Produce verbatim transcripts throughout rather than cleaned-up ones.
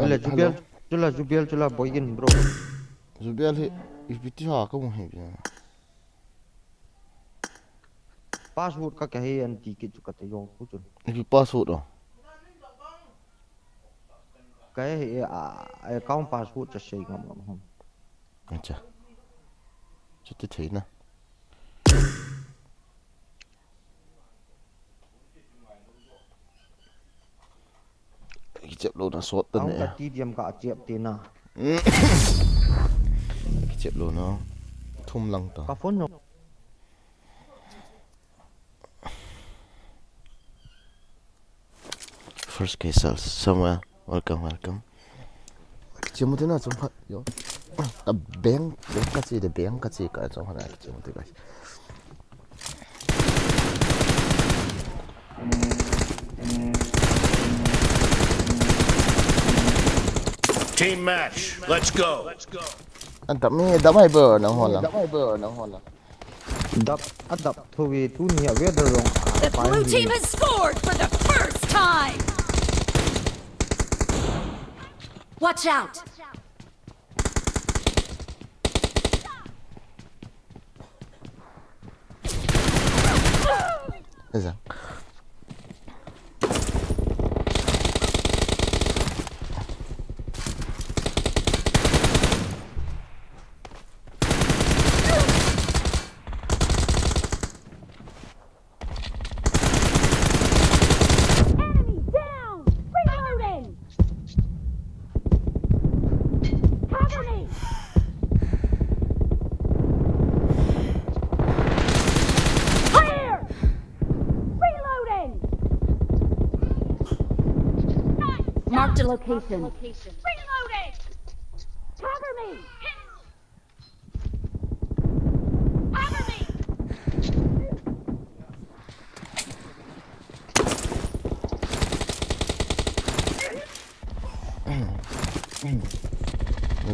Hello. Jubel, chula, Jubel, chula, boy in, bro. Jubel hi, ipi ti ha ka mu hi bia. Password ka ka hi anti kit chu ka te jong pu chun. Ipi password o? Ka hi, a, a account password cha sei ngam ngam hom. Acha. Chuti thei na. Kichep lou na sot ta ne. Ka ti diam ka chep ti na. Kichep lou na. Thum lang ta. Ka phone no. First K Sales, Samuel, welcome, welcome. Kichep mo ti na chom khat yo. Ka beng, beng ka chi de, beng ka chi ka chom khat na kichep mo ti guys. Team match, let's go. An dam mi, dam ai bo nang hon la. Dam ai bo nang hon la. Dap, a dap tho ve tu ni a ve da rong. The blue team has scored for the first time. Watch out. Eza. Enemy down! Reloading! Cover me! Clear! Reloading! Marked a location. Reloading! Cover me! Cover me!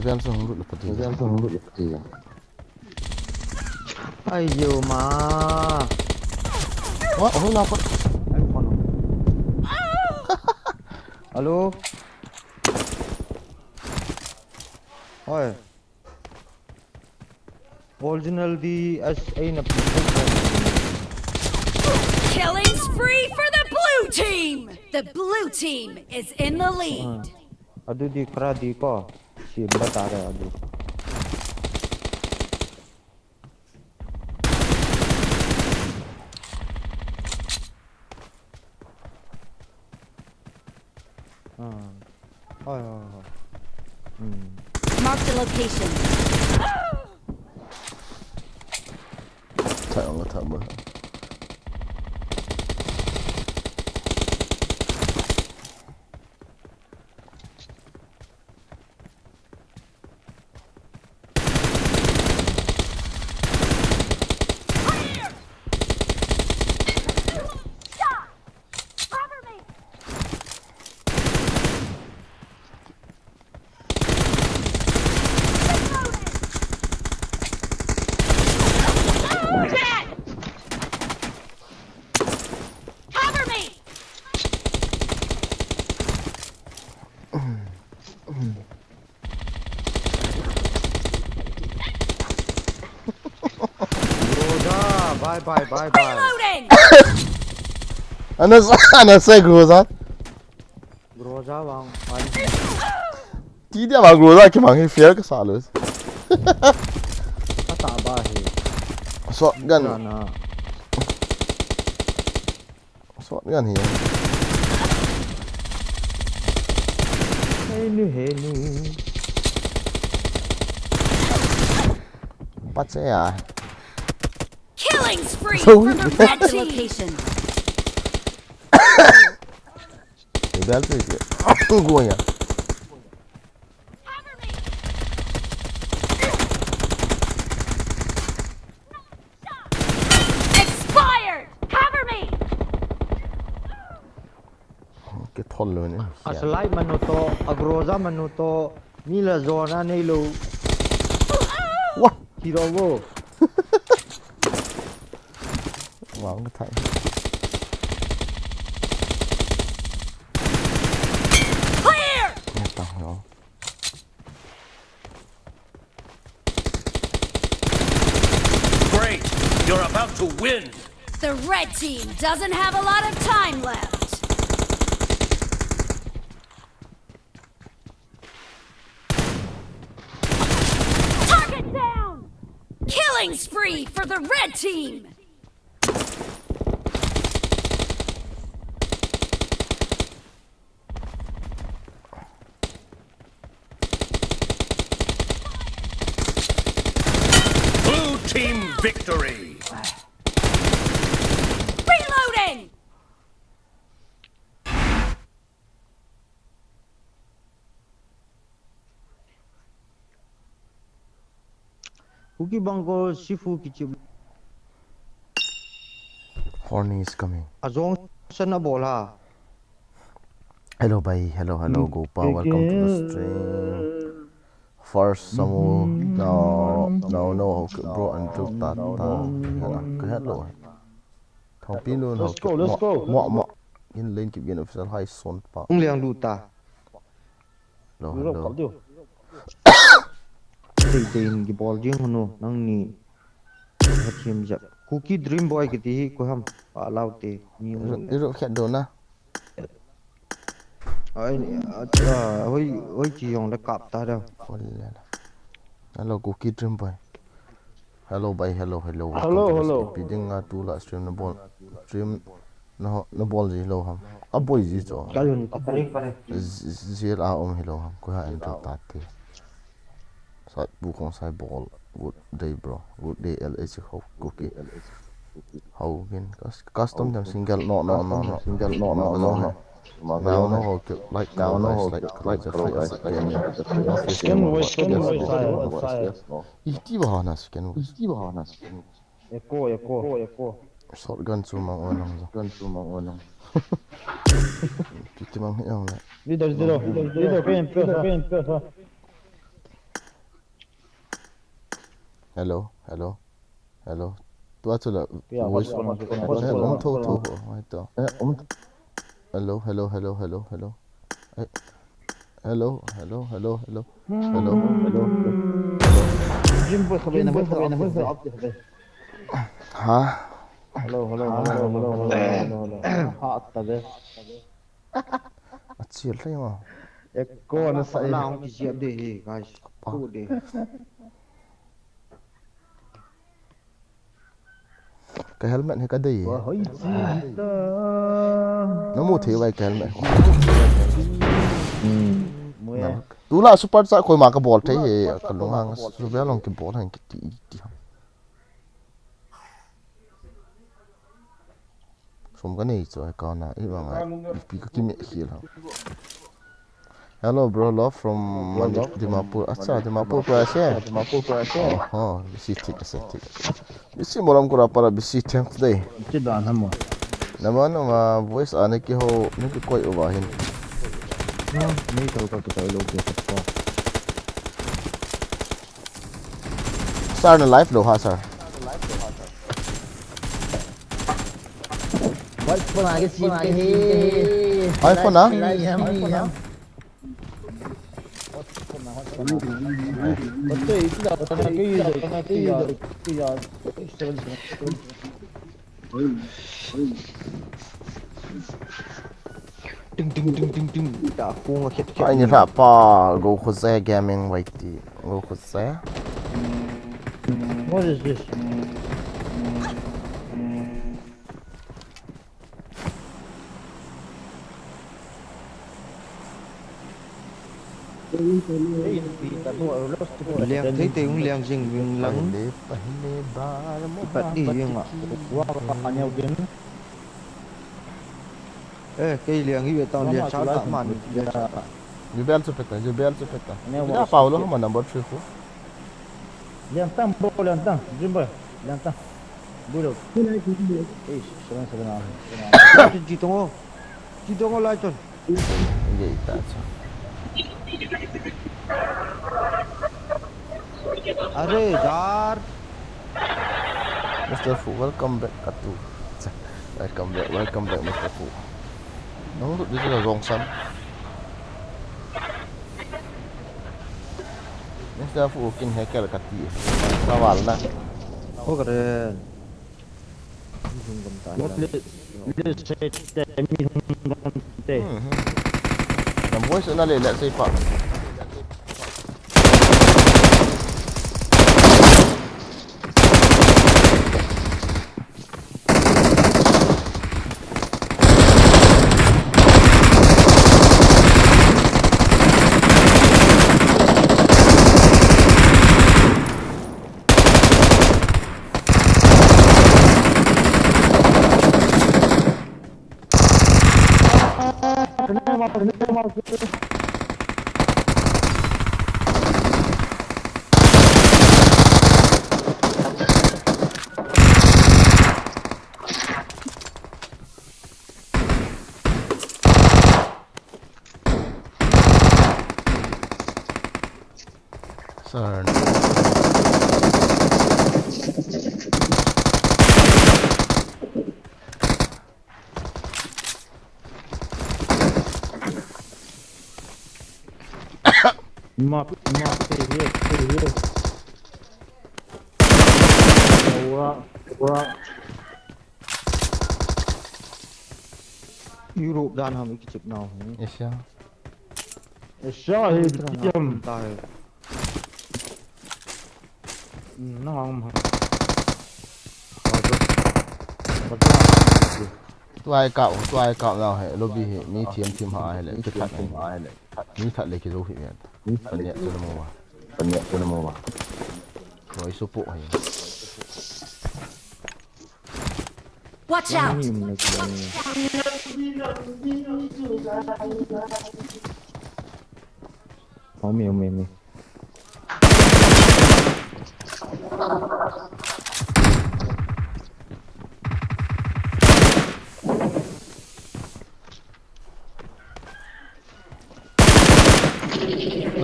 Vel sa hung lut le pati. Vel sa hung lut le pati. Ai yo ma. Wa, oh, na pa. Ai, phone. Hello. Oi. Original D S A na. Killing spree for the blue team. The blue team is in the lead. Ah. Adu di kra di ko. Si bata re adu. Ah. Hoi, hoi, hoi. Hmm. Mark the location. Thak ang thak ba. Groza, bye, bye, bye, bye. Reloading! Ana sa, ana sa Groza. Groza vang, vang. Ti dia vang Groza kimang hi fair ka sa lo. Ka ta ba hi. Shotgun. Na, na. Shotgun hi. Hey nu, hey nu. Pache ya. Killing spree for the red team. Location. Ni bel tu iti. Go ya. Expired! Cover me! Kithol lo ni. A slide manu to, a Groza manu to, mi la zona nei lo. Wah! Thi lo bo. Vang ka thai. Clear! Nga ta, nga You're about to win. The red team doesn't have a lot of time left. Target down! Killing spree for the red team! Blue team victory. Reloading! Kuki bang ko Sifu kichi. Horny is coming. Ajong sana bol ha. Hello, bhai. Hello, hello, Gopa. Welcome to the stream. First, Samu. Now, now, no, okay, bro, until Tata. Hello, hello. Thongpi nun. Let's go, let's go. Mo, mo. In lane keep getting official high son pa. Ung liang lu ta. Hello, Europe hello. Cup diu. Tei tei in kibol jing hunu nang ni. Ka thim jep. Kuki Dream Boy kiti hi ko ham. Pa lau te. Ni Europe, Europe khat do na. Ai, acha, hoi, hoi chi jong le kap ta da. Hello, Kuki Dream Boy. Hello, bhai. Hello, hello. Hello, hello. Pi ding nga tu la stream na bol. Stream na ho, na bol ji lo ham. A boi ji cho. Kalun ka pare pare. Zil a um hi lo ham. Ko ha en tu ta te. Sat bu kong sai bol. Good day, bro. Good day, L H ho Kuki. How again? Cus- Custom them single. No, no, no, no. Single. No, no, no, no. Now no ho ke like now no ho like like the free as a game. Scan voice, scan voice, yes, no. Iti ba hana scan voice. Echo, echo, echo. Shotgun chu mang on lang. Gun chu mang on lang. Kiti mang hi ang le. Leader, leader, leader, pen, pen, pen, pen. Hello, hello, hello. Tua chu la Tia, voice. hotspot, hotspot, Eh, hotspot, um hotspot. tho tho ho, mai to. Eh, um. Hello, hello, hello, hello, hello. Eh, hello, hello, hello, hello. Hello, hello, hello. Jim boy, khabe na, boy, khabe na, boy, khabe. Ha? Hello, hello, hello, hello, hello, hello, hello. Ha, ta de. A chial thei ma. Echo na sa. Na hong ki jep de hi guys. Tu de. Ka helmet hi ka dei. Wa hoi chi ta. Na mu thei vai ka helmet. Mu e. Tu la super chat koi ma ka bol thei he ka lung hang super long ki bol hang ki ti ti. Sum ka nei chu ai ka na i vang ai. Pi ka ki me khil ha. Hello, bro. Love from Mani-, Dimapur. Acha, Dimapur pra se. Dimapur pra se. Oh, bisi thik ase, thik. Bisi moram kura para bisi, thanks dei. Chi dan ham mo. Nama nama voice a ne ki ho, ne ki koi uva hin. Ni to ka ki to lo ke to. Sir na live lo ha, sir. Vai pona ke si ke he. iPhone na? Live ham, live ham. Batte itna, itna ke ye, ke ye, ke ye. Ding ding ding ding ding. Da kung a khet khet. Ai ni ra pa, Go Khose Gaming Y T. Go Khose. What is this? Liang thei thei hung liang jing ving lang. Pahile, pahile, bar, Ipat di yung ah. Wa ka pa kanya din. Eh, kei liang hi ve tang lian chal ta man. Jubel chu peta, Jubel chu peta. Ne, Ina wa- Paulo ma number three ko. Lian tang bro, lian tang. Jim boy, lian tang. Bro. Eish, seven seven ah. Ji tong o. Ji tong o lai chon. Nge ita cha. Are dar. Mister Fu, welcome back katu. Welcome back, welcome back, Mister Fu. Nang lut di sila zong san. Mister Fu kin hekel kati. Sawal na. Ho karen. Hung gam ta. Let's say, mi hung gam te. Hmm, hmm. Nam voice na le, let's say pa. Sir. Map, map, stay here, stay here. Ura, ura. Europe dan ham ikichep nau hi. Asia. Asia hi Asia na kiam ta hi. Hmm, na ham ham. Tuai kap, tuai kap nau hi, lobby hi, mi thiam thiam ha hi le, kithat hi. Mi that le kizo hi mi. Paniat tu na mo wa. Paniat tu na mo wa. Koi su po hi. Watch out! Ome, ome, ome.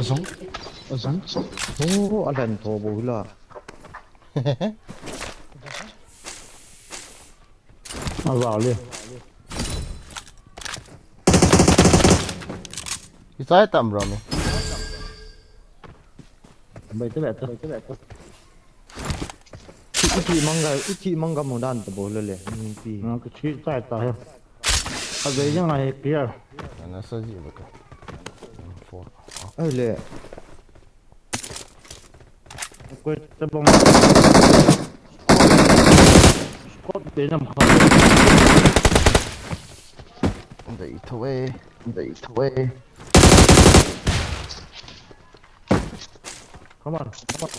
Azong. Azong. Oh, alan tho bo la. Avale. Isai tam ro mi. Bai te le ta. Iti manga, iti manga mo dan ta bo le le. Pi. Na ka chi tai ta he. Ka be yang ai pia. Na sa ji ba ka. Four. Ai le. Koi tabang. Scope de nam kha. Dei tho e, dei tho e. Come on, come on.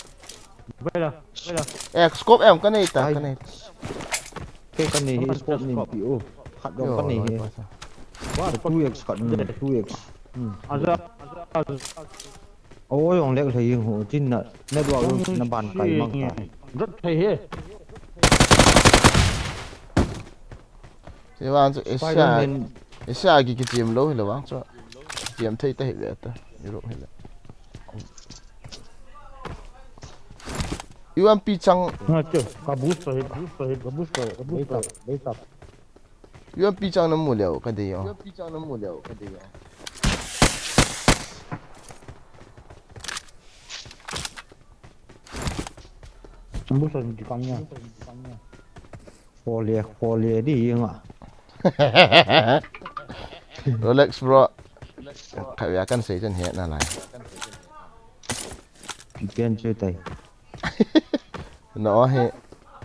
Vai la, vai la. Eh, scope em ka nei ta, ka nei. Ke ka nei hi scope ni pi o. Khat dong ka nei hi. Wa two x khat, two x. Hmm. Aja, aja. Oi, ong lek lei ho, chin na, network lo chin na ban kai mang ta. Rat thei he. Che vang chu Asia, Spider-Man. Asia ki ki chem lo hi lo vang chu. Chem thei ta hi le ta, Europe hi le. U M P chang. Nga chu, ka boost to hi, boost to hi, ka boost to hi, ka boost to hi. Wait up, wait up. U M P chang na mu leo, ka dei o. U M P chang na mu leo, ka dei o. Ambu sa di kang ya. Khole, khole di nga. Rolex bro. Kha ya kan sei chen he na lai. Pi pen che tai. No he.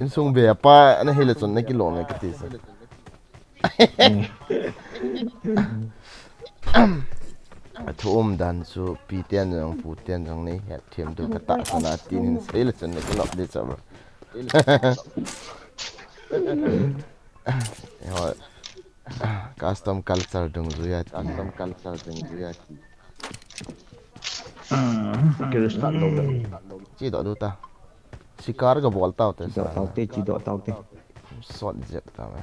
Insung be pa na hile chun na kilom e kati sa. A thu um dan chu pi ten jong pu ten jong nei het thiam tu ka ta sana tin hin sei le chun na kilom di cha ba. Hoi. Custom culture dungjui a ti. Custom culture dungjui a ti. Kiri start lo le. Chi do du ta. Sikar ka bol tau te. Chi do tau te, chi do tau te. Sot jep ta me.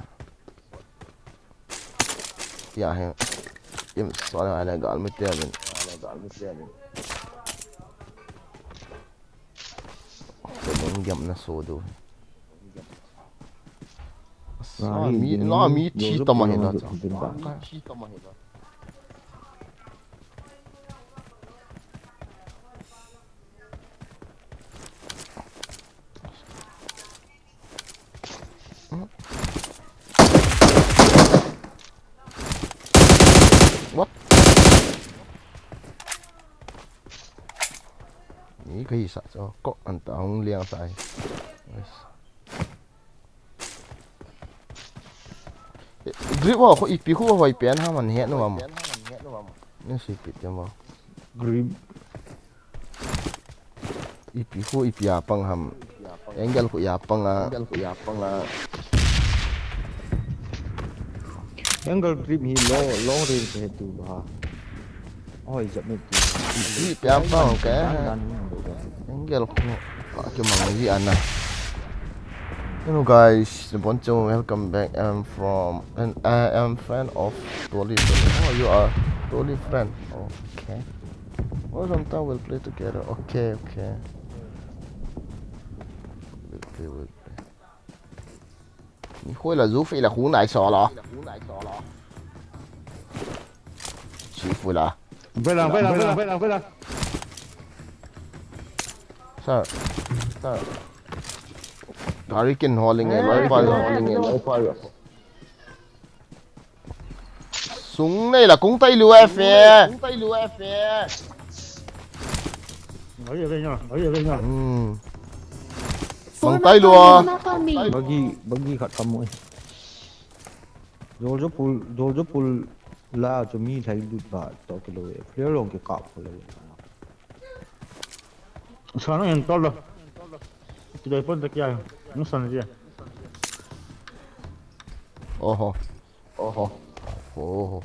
Ya he. Im sot le gal mu te bin. Ko dong gam na so du. Sa mi, la mi thi tama hi la cha. Isa cho ko anta hung liang ta. Yes. Grip ho, ko ipi ko hoi pen ha man he no mo. Ni si pi te mo. Grip. Ipi ko ipi a pang ham. Angle ko ya pang a. Angle ko ya pang a. Angle grip hi long, long range he tu ba. Oi, jap me tu. Ipi a pang ke. Angle ko. Ka ke mang ji ana. Hello guys, the Boncho, welcome back. I'm from and I am fan of Toli friend. Oh, you are Toli friend. Okay. Oh, sometime we'll play together. Okay, okay. We'll play, we'll play. Ni khoi la zu fei la khu nai so lo. Chi fu la. Vela, vela, vela, vela, vela. Sir. Sir. Gari kin holding e, loi pa holding e, loi pa. Sung nei la kung tai lu F e. Kung tai lu F e. Oi, oi, oi, oi, oi. Hmm. Mang tai lu a. Bagi, bagi khat kamu e. Jol jo pul, jol jo pul la cho mi thai lut ba to kilo e. Player long ke kap ko le. Sana yang tol lo. Tidak pun tak ya. Nusan dia. Oho. Oho. Oho.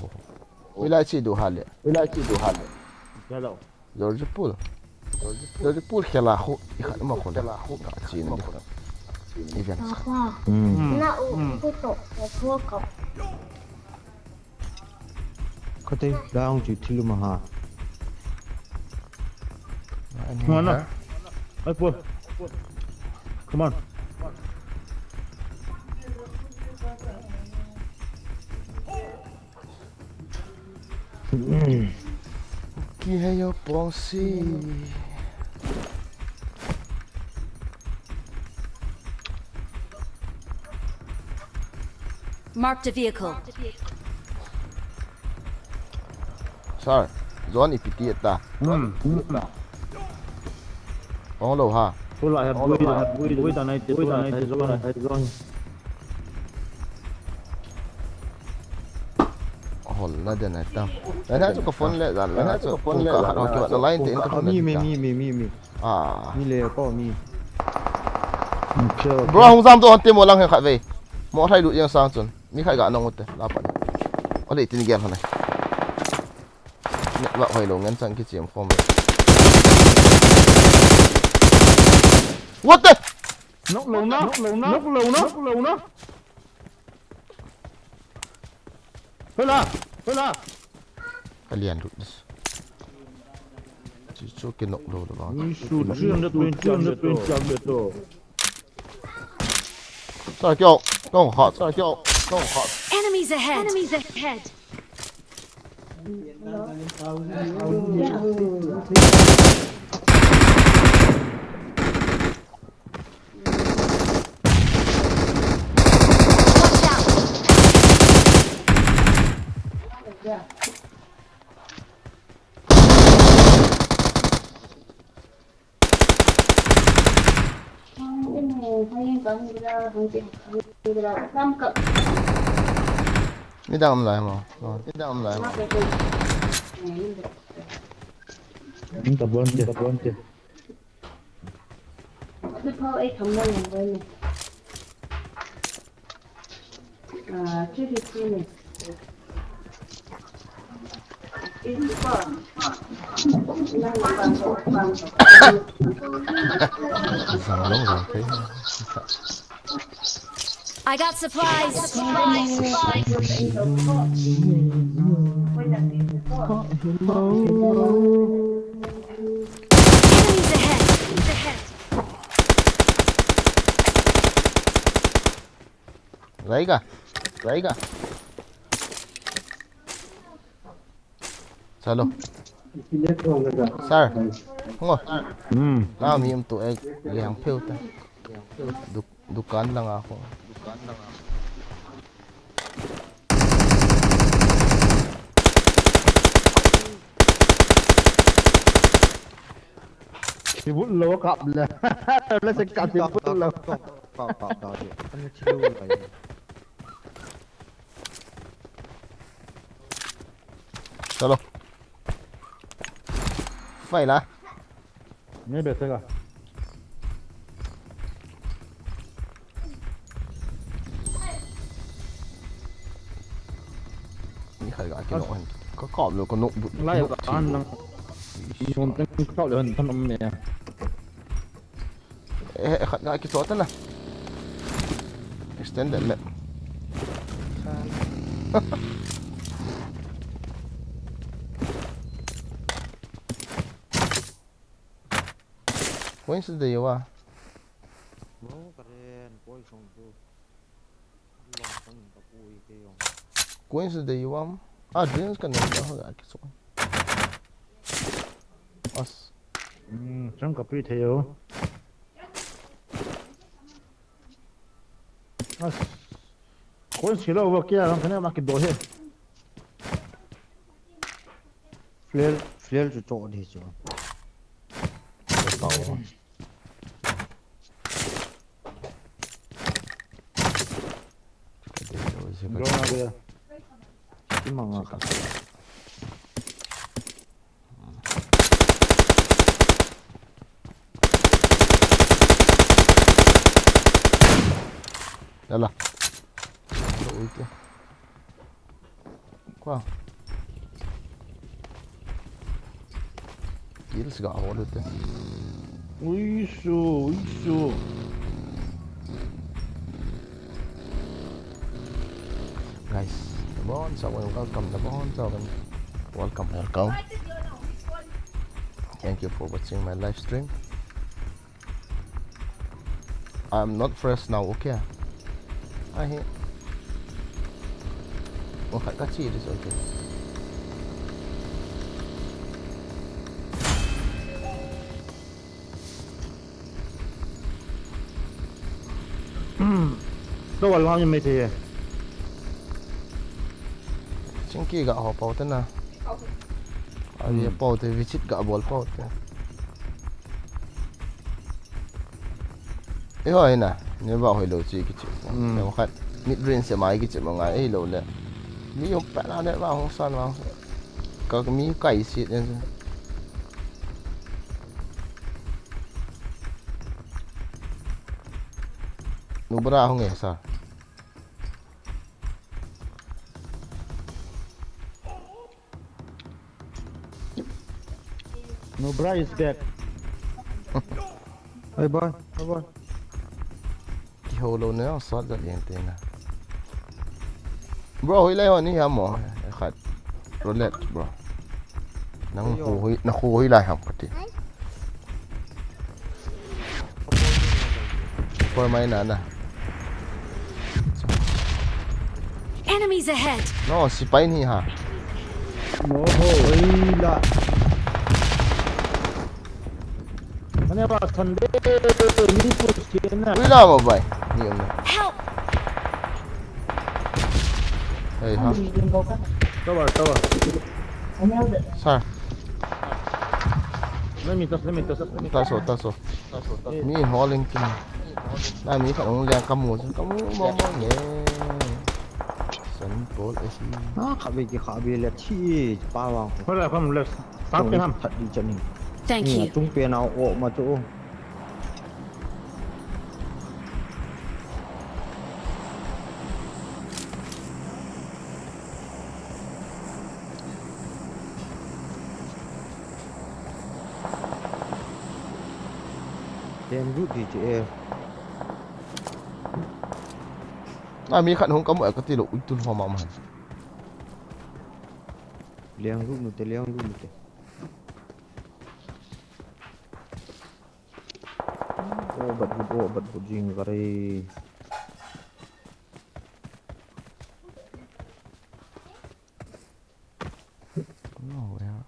Wilai chi du hale. Wilai chi du hale. Hello. George Pool. George Pool khela khu i khat ma khun. Khela khu ka chin di. Events. Papa. Hmm. Na u ku to ko ko. Kate dang chi thilu ma ha. Come on, na. Ai po. Come on. Ki hai yo pong si. Marked a vehicle. Sir, zone ipi ti ta. Hmm. Ong lo ha. Pula ha bui da, bui da nai te, bui da nai te zone, zone. Hol na den ai tam. Lana chu ka phone le, lana chu phone le, ka hat hon ki wat na line te in ka phone. Mi, mi, mi, mi, mi, mi. Ah. Mi le ko mi. Bro, hung jam to hon te mo lang he khat ve. Mo thai lu yang sang chun. Mi khai ga nong ute, la pan. Ole tin gel hon ai. Network hoi lo ngen chang ki chiam khom. What the? Nok lo na, nok lo na, nok lo na, nok lo na. Hoi la, hoi la. Ka lian lut dis. Chu chu ke nok lo lo ba. Ni su three hundred twenty, three hundred twenty. Sa kyo, kong khat, sa kyo, kong khat. Enemies ahead. Enemies ahead. Watch out. Midang um lai mo. Oh, midang um lai mo. Ni ta bon te, ta bon te. Ni pau ei tham mo yang bai ni. Ah, chu di chu ni. I got supplies. Enemies ahead. Ahead. Jai ga, jai ga. Chalo. Sir. Ngo. Hmm. Na mi um tu ek liang pheu ta. Du-, dukan lang a ko. Tibut lo kap le. Table se kap tibut lo. Kap, kap, kap, kap, kap, kap, kap. Ani thilo lai. Chalo. Vai la. Ni be se ka. Ni khai ga ki no han. Ka kap lo ka nok but. Lai ka an lang. Ish. Ni hon teng kap le han than om me. Eh, eh, khat nga kichot na. Extended map. Coins dei uva. Mo karen, koi song tu. Long tang ka pui ke yong. Coins dei uva. Ah, drinks ka nei da ho ga kichot. As. Hmm, chang ka pi thei o. As. Kon silo va kia ram khane ma kido he. Flare, flare chu cho di chu. Tao. Drone a dia. Kimang a ka. Yala. Ui ke. Kwa. Kills ga hol ute. Ui su, ui su. Guys, nabonchauvin, welcome, nabonchauvin. Welcome, welcome. Thank you for watching my live stream. I'm not fresh now, okay? Ahi. Oh, khat ka chi this, okay. Kawal ngam mai thei e. Chingki ga ho pau te na. Ahi, hmm, pau te visit ga bol pau te. Eiho hi na, ne va hoi lou chi kichi. Hmm. Ne khat mid range se mai kichi ma ngai ei lou le. Mi um pa na ne va hong san va. Ka mi kai si ne. Nubra hong e sa. Nubra is back. Bye bye, bye bye. Kihou lou ne, shot jat yen te na. Bro, hoilai ho ni ham mo? Khat. Roulette, bro. Nang khu hoi, na khu hoilai ham kati. Por mai na na. Enemies ahead! No, sipai ni ha. No, hoila. Mane ba Sunday, ni pu sina. Hoila mo bai. Ni um. Help! Hey, ha. Tower, tower. Sir. Let me touch, let me touch, let me touch. Taso, taso. Mi holding team. Na mi khat hung leng kamu, kamu mo mo ne. San Paul S E. Na khabe ki khabe le thi pa wa. Hola, come left. Sang pe ham. That di chani. Thank you. Tung pe na o ma chu. Tem du di che. Na mi khat hung kamu ka ti lou, ui, tun ho ma ma. Liang lu nu te, liang lu nu te. Oh, bat but, oh, bat but jing kare. No, yeah.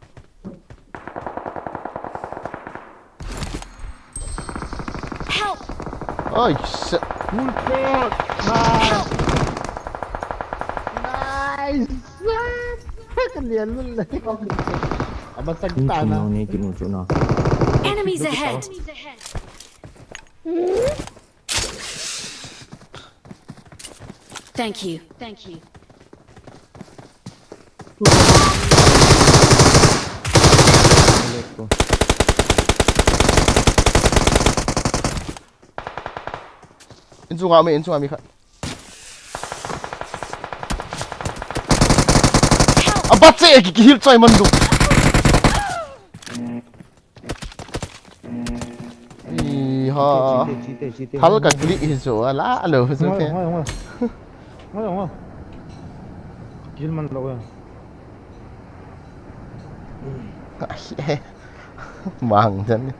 Help! Oi, shit. Full pot! Nice! Nice! Ka lian lul le. Aba tag ta na. Ni kinu chu na. Enemies ahead! Thank you. Thank you. Inchunga mi, inchunga mi khat. Abat che, ki, ki heal choi man du. Iha. Chite, chite, chite, chite. Thal ka click hi chu, ala, alo, chu. Ngoi, ngoi, ngoi. Ngoi, ngoi. Kill man lo ya. Ai, eh. Mang jan.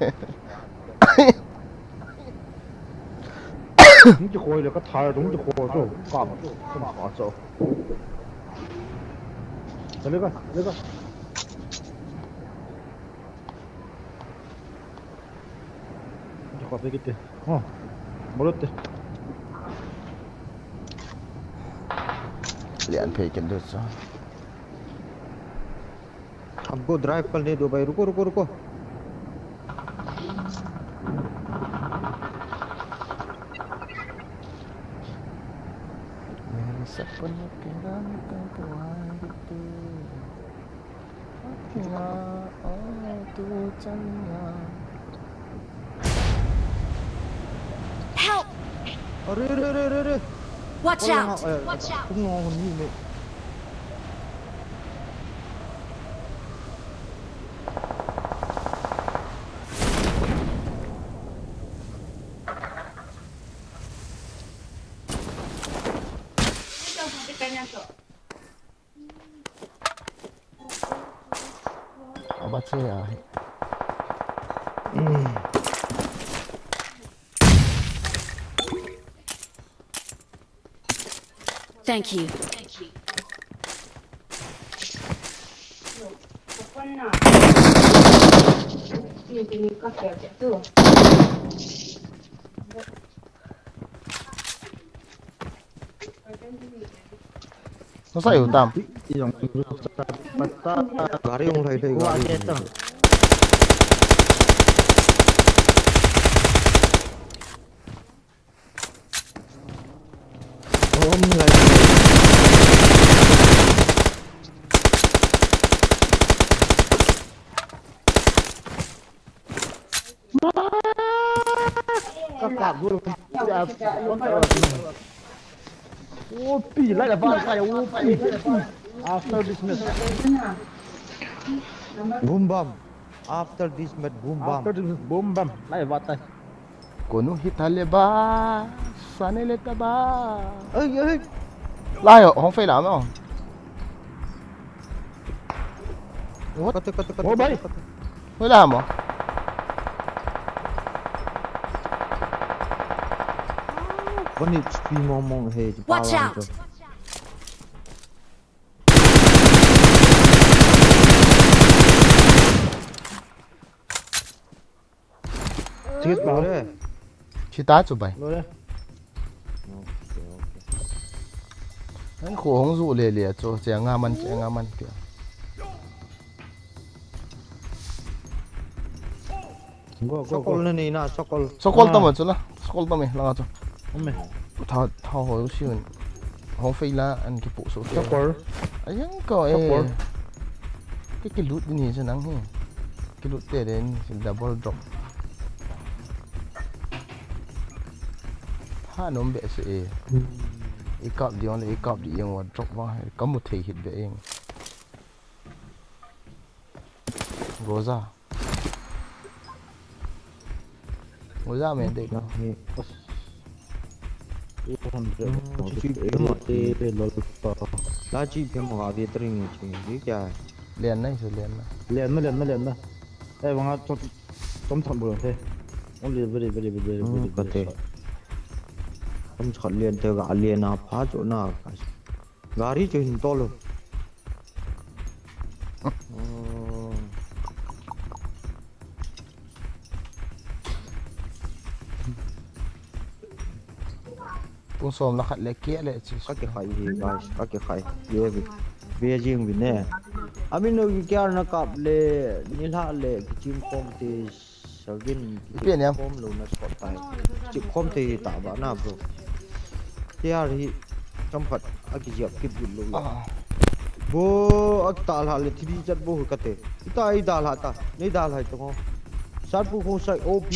Hung kikhoi le ka thal, hung kikhoi chu. Ka, ka ma chu. Chale ka, chale ka. Dikho pe kit te. Oh. Bolot te. Lian phei ken du chu. हमको ड्राइव करने दो भाई, रुको, रुको, रुको। मेरे सपनों के रानी तुमको आए तू। Help! अरे, अरे, अरे, अरे, अरे। Watch out! Watch out! Aba che ahi. Thank you. Nasa u tam. Gari hung lhai lhai gari. Hung lhai. Ka kap gol. O P, lai la ba kai, O P. After this match. Boom bam. After this match, boom bam. After this match, boom bam. Lai ba tai. Konu hita le ba, sane le ta ba. Ai, ai. Lai ho, hung fei la mo. What? Kate, kate, kate, oh, kate, bhai. Kate. Hoila mo. One H P mong mong he. Watch out! Chit ba re. Chita chu bai. Lo re. Okay, okay. An kho hung ju le le chu, che nga man, che nga man pia. Go, go, go. Sokol na ni na, sokol. Sokol tamo chu la. Sokol tamo la chu. Ome. Tha, tha ho si un. Ho fei la an ki pu so. Sokol. Ayang ko e. Sokol. Ki ki lut ni se nang he. Ki lut te den si double drop. Ha nom be se e. I kap di on le i kap di yang wa drop wa. Ka mu thei hit be eng. Roza. Roza men de ka. Chi chi pe mo te lol pa. La chi pe mo ga de tring ni chi ni kya? Lian na, isu lian na. Lian na, lian na, lian na. Eh, wanga chom, chom thon bol te. Only very, very, very, very, very, very short. Chom thon lian te ga lian na pha chu na ka. Gari chu hin tol lo. Oh. Pung som la khat le kia le chi. Ka kikhai hi, guys, ka kikhai. Ye vi. Ve jing vi ne. Amin no ki kya na kap le, ni la le, ki chim khom ti. Gin, ipi niam? Khom lou na spot tai. Chip khom te ta ba na, bro. Tiar hi chomkhat a kijep kit lut lou. Ah. Bo, a kita la le thidi chat bo ka te. Ita i da la ta. Nei da la ta ngo. Sarpu khong sai O P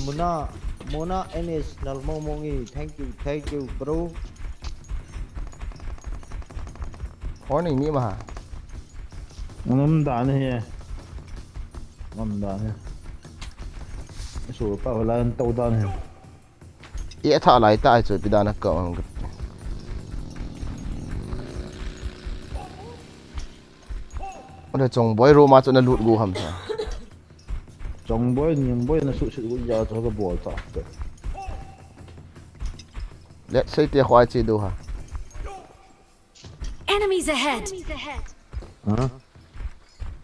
Mona, Mona N S nal mo mo ngi. Thank you, thank you, bro. Warning mi ma. Ngam da ne he. Ngam da ne. Su pa la to da ne. E tha lai ta chu pi da na ka. Ode chong boy room a chu na lut gu ham sa. Chong boy, ning boy na su su gu ya chu ka bol ta. Let's say te khoi chi du ha. Enemies ahead! Ha?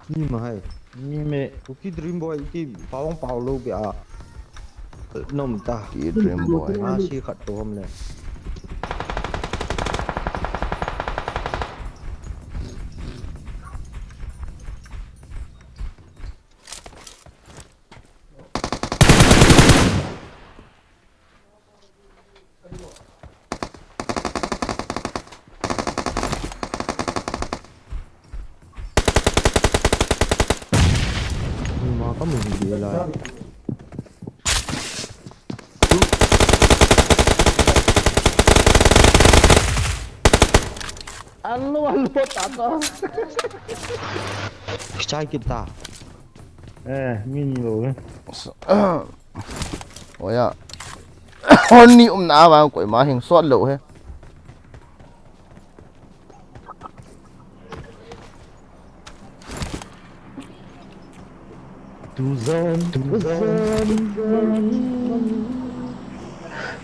Mi ma hai. Mi me. Kuki Dream Boy ki pawang paw lo bia. Nom ta. Ki Dream Boy. Ma si khat to ham le. Ma ka mu hi di lai. Alo, alo, tata. Chai kita. Eh, mi ni lo, eh. Oya. Hon ni umna vang koima hing sot lou he. Tuzan, tuzan.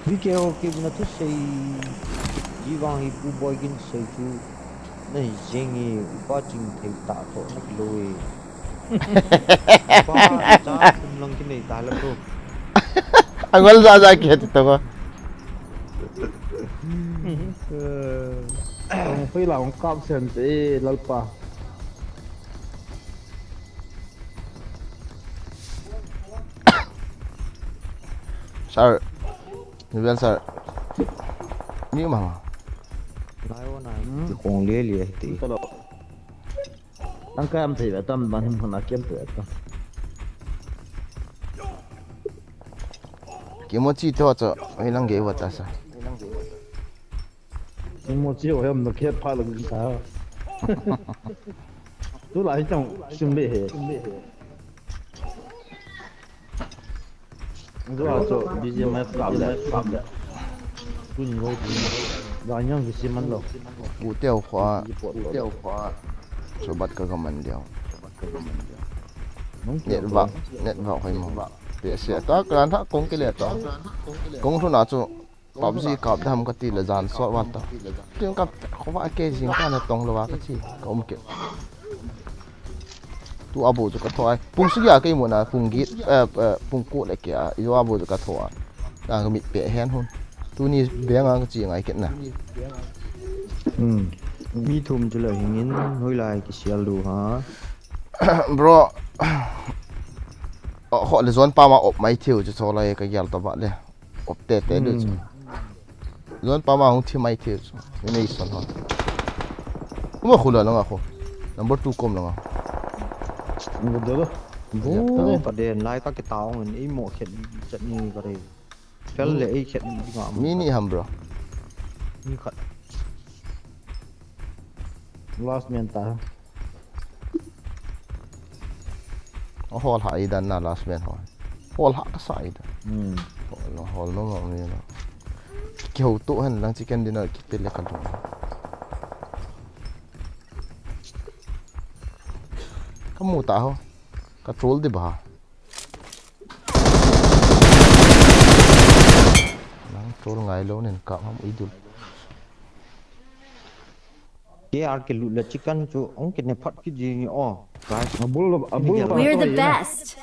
V K O kim na thusei. Ji vang hi Pu Boy kin sei chu. Nei jeng e, upa ching thei ta tho na kilo e. Upa cha kum lang kinei ta la ko. Angol ja ja ki heti to ko. Ang phi la ang kap sen te lalpa. Sir. Ni ben sir. Ni ma. Lai wo nai. Hmm? Kong le le ti. Talo. Tang ka am thei ve tam ban him hon a kem thei ve tam. Kimochi to cho, hoi lang ge wa ta sa. Kimochi ho yam no khe pha lang ta. Tu lai chang sim le he. Gua cho B G M F kap le, kap le. Tuni ho tuni. Ga nyang ki siman lo. U teo khwa. U teo khwa. Sobat ka gaman diao. Nung net va, net va khoi mo. Pe se ta kran tha kong kile to. Kong thu na chu. PUBG kap dam ka ti le jan sot wan ta. Tin ka khova ke jing ka na tong lo wa ka chi ka um ke. Tu abu chu ka thoi. Pung sagi a kei mu na pung git, eh, eh, pung ko le ke a. Yo abu chu ka thoi. Ta ka mit pe hen hun. Tuni beng a ka chi ngai ke na. Hmm. Mi thum chu le hingin hoilai ki sial du ha. Bro. Ho le zon pa ma op mai thiu chu cho lai ka yal to ba le. Op te te du chu. Hmm. Zon pa ma hung thi mai thi chu. Ni nei son ho. Uma khu la nga khu. Number two kom la nga. Number two la. Bo, ka den lai ka ke taong in ei mo khet chat ni ka re. Fel le ei khet ni nga. Mi ni ham bro. Ni khat. Last man ta. A hol ha i dan na last man ho. Hol ha ka sa i dan. Hmm. Hol no, hol no, no, no, no. Ki ho to hen lang chicken dinner ki pele ka dong. Ka mu ta ho. Ka troll di ba. Nang troll ngai lo nen ka mam idul. K R ke lut le chicken chu ong kine phat ki jing o. Guys. Abul, abul. We're the best.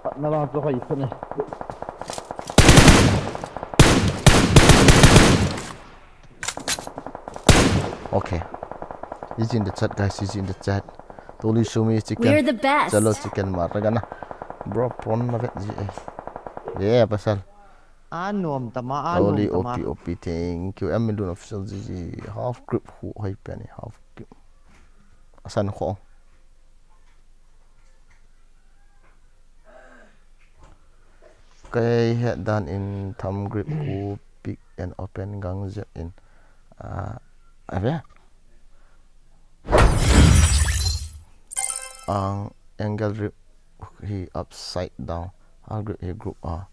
Pat na lang chu hai phone. Okay. He's in the chat, guys. He's in the chat. Tuli sumi chicken. We're the best. Chalo chicken mar ragana. Bro, prawn na vet ji eh. Yeah, pasal. Anom tama, anom Tuli tama. O P, O P, thank you. Em Milun official G G. Half grip hu hai pen ni, half grip. Asan kho. Kei het dan in thumb grip hu pick and open gang zet in. Ah, ave. Ang angle grip hi upside down. Half grip hi group a.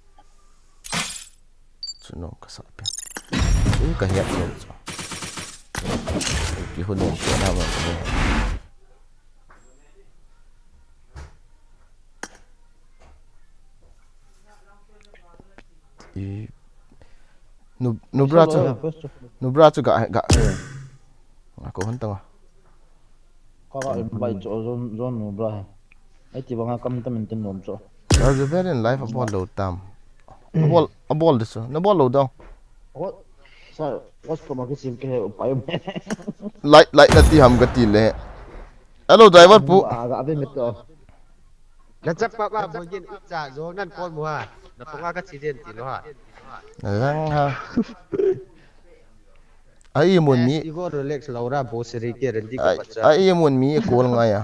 Chuno ka sa pe. Chu ka hiat hiat chu. Ki hun ni ko na ma ko. I nu nubra chu. Nubra chu ga ga. Ko hon tanga. Ka ka invite chu zon zon nubra. Ai ti banga kam tam in tin nom chu. Are you very in life abol lo tam? Abol, abol disu. Na bol lo dong. What? Sa, what's from a kisim ke he upai um. Light, light na ti ham ka ti le. Hello, driver pu. Aga ave mit to. Na chak pa pa bo yin cha zo nan kol mu ha. Na tonga ka chi den ti lo ha. Lang ha. Ai mun mi. Igo relax Laura bo seri ke rendi ka pacha. Ai mun mi kol ngai a.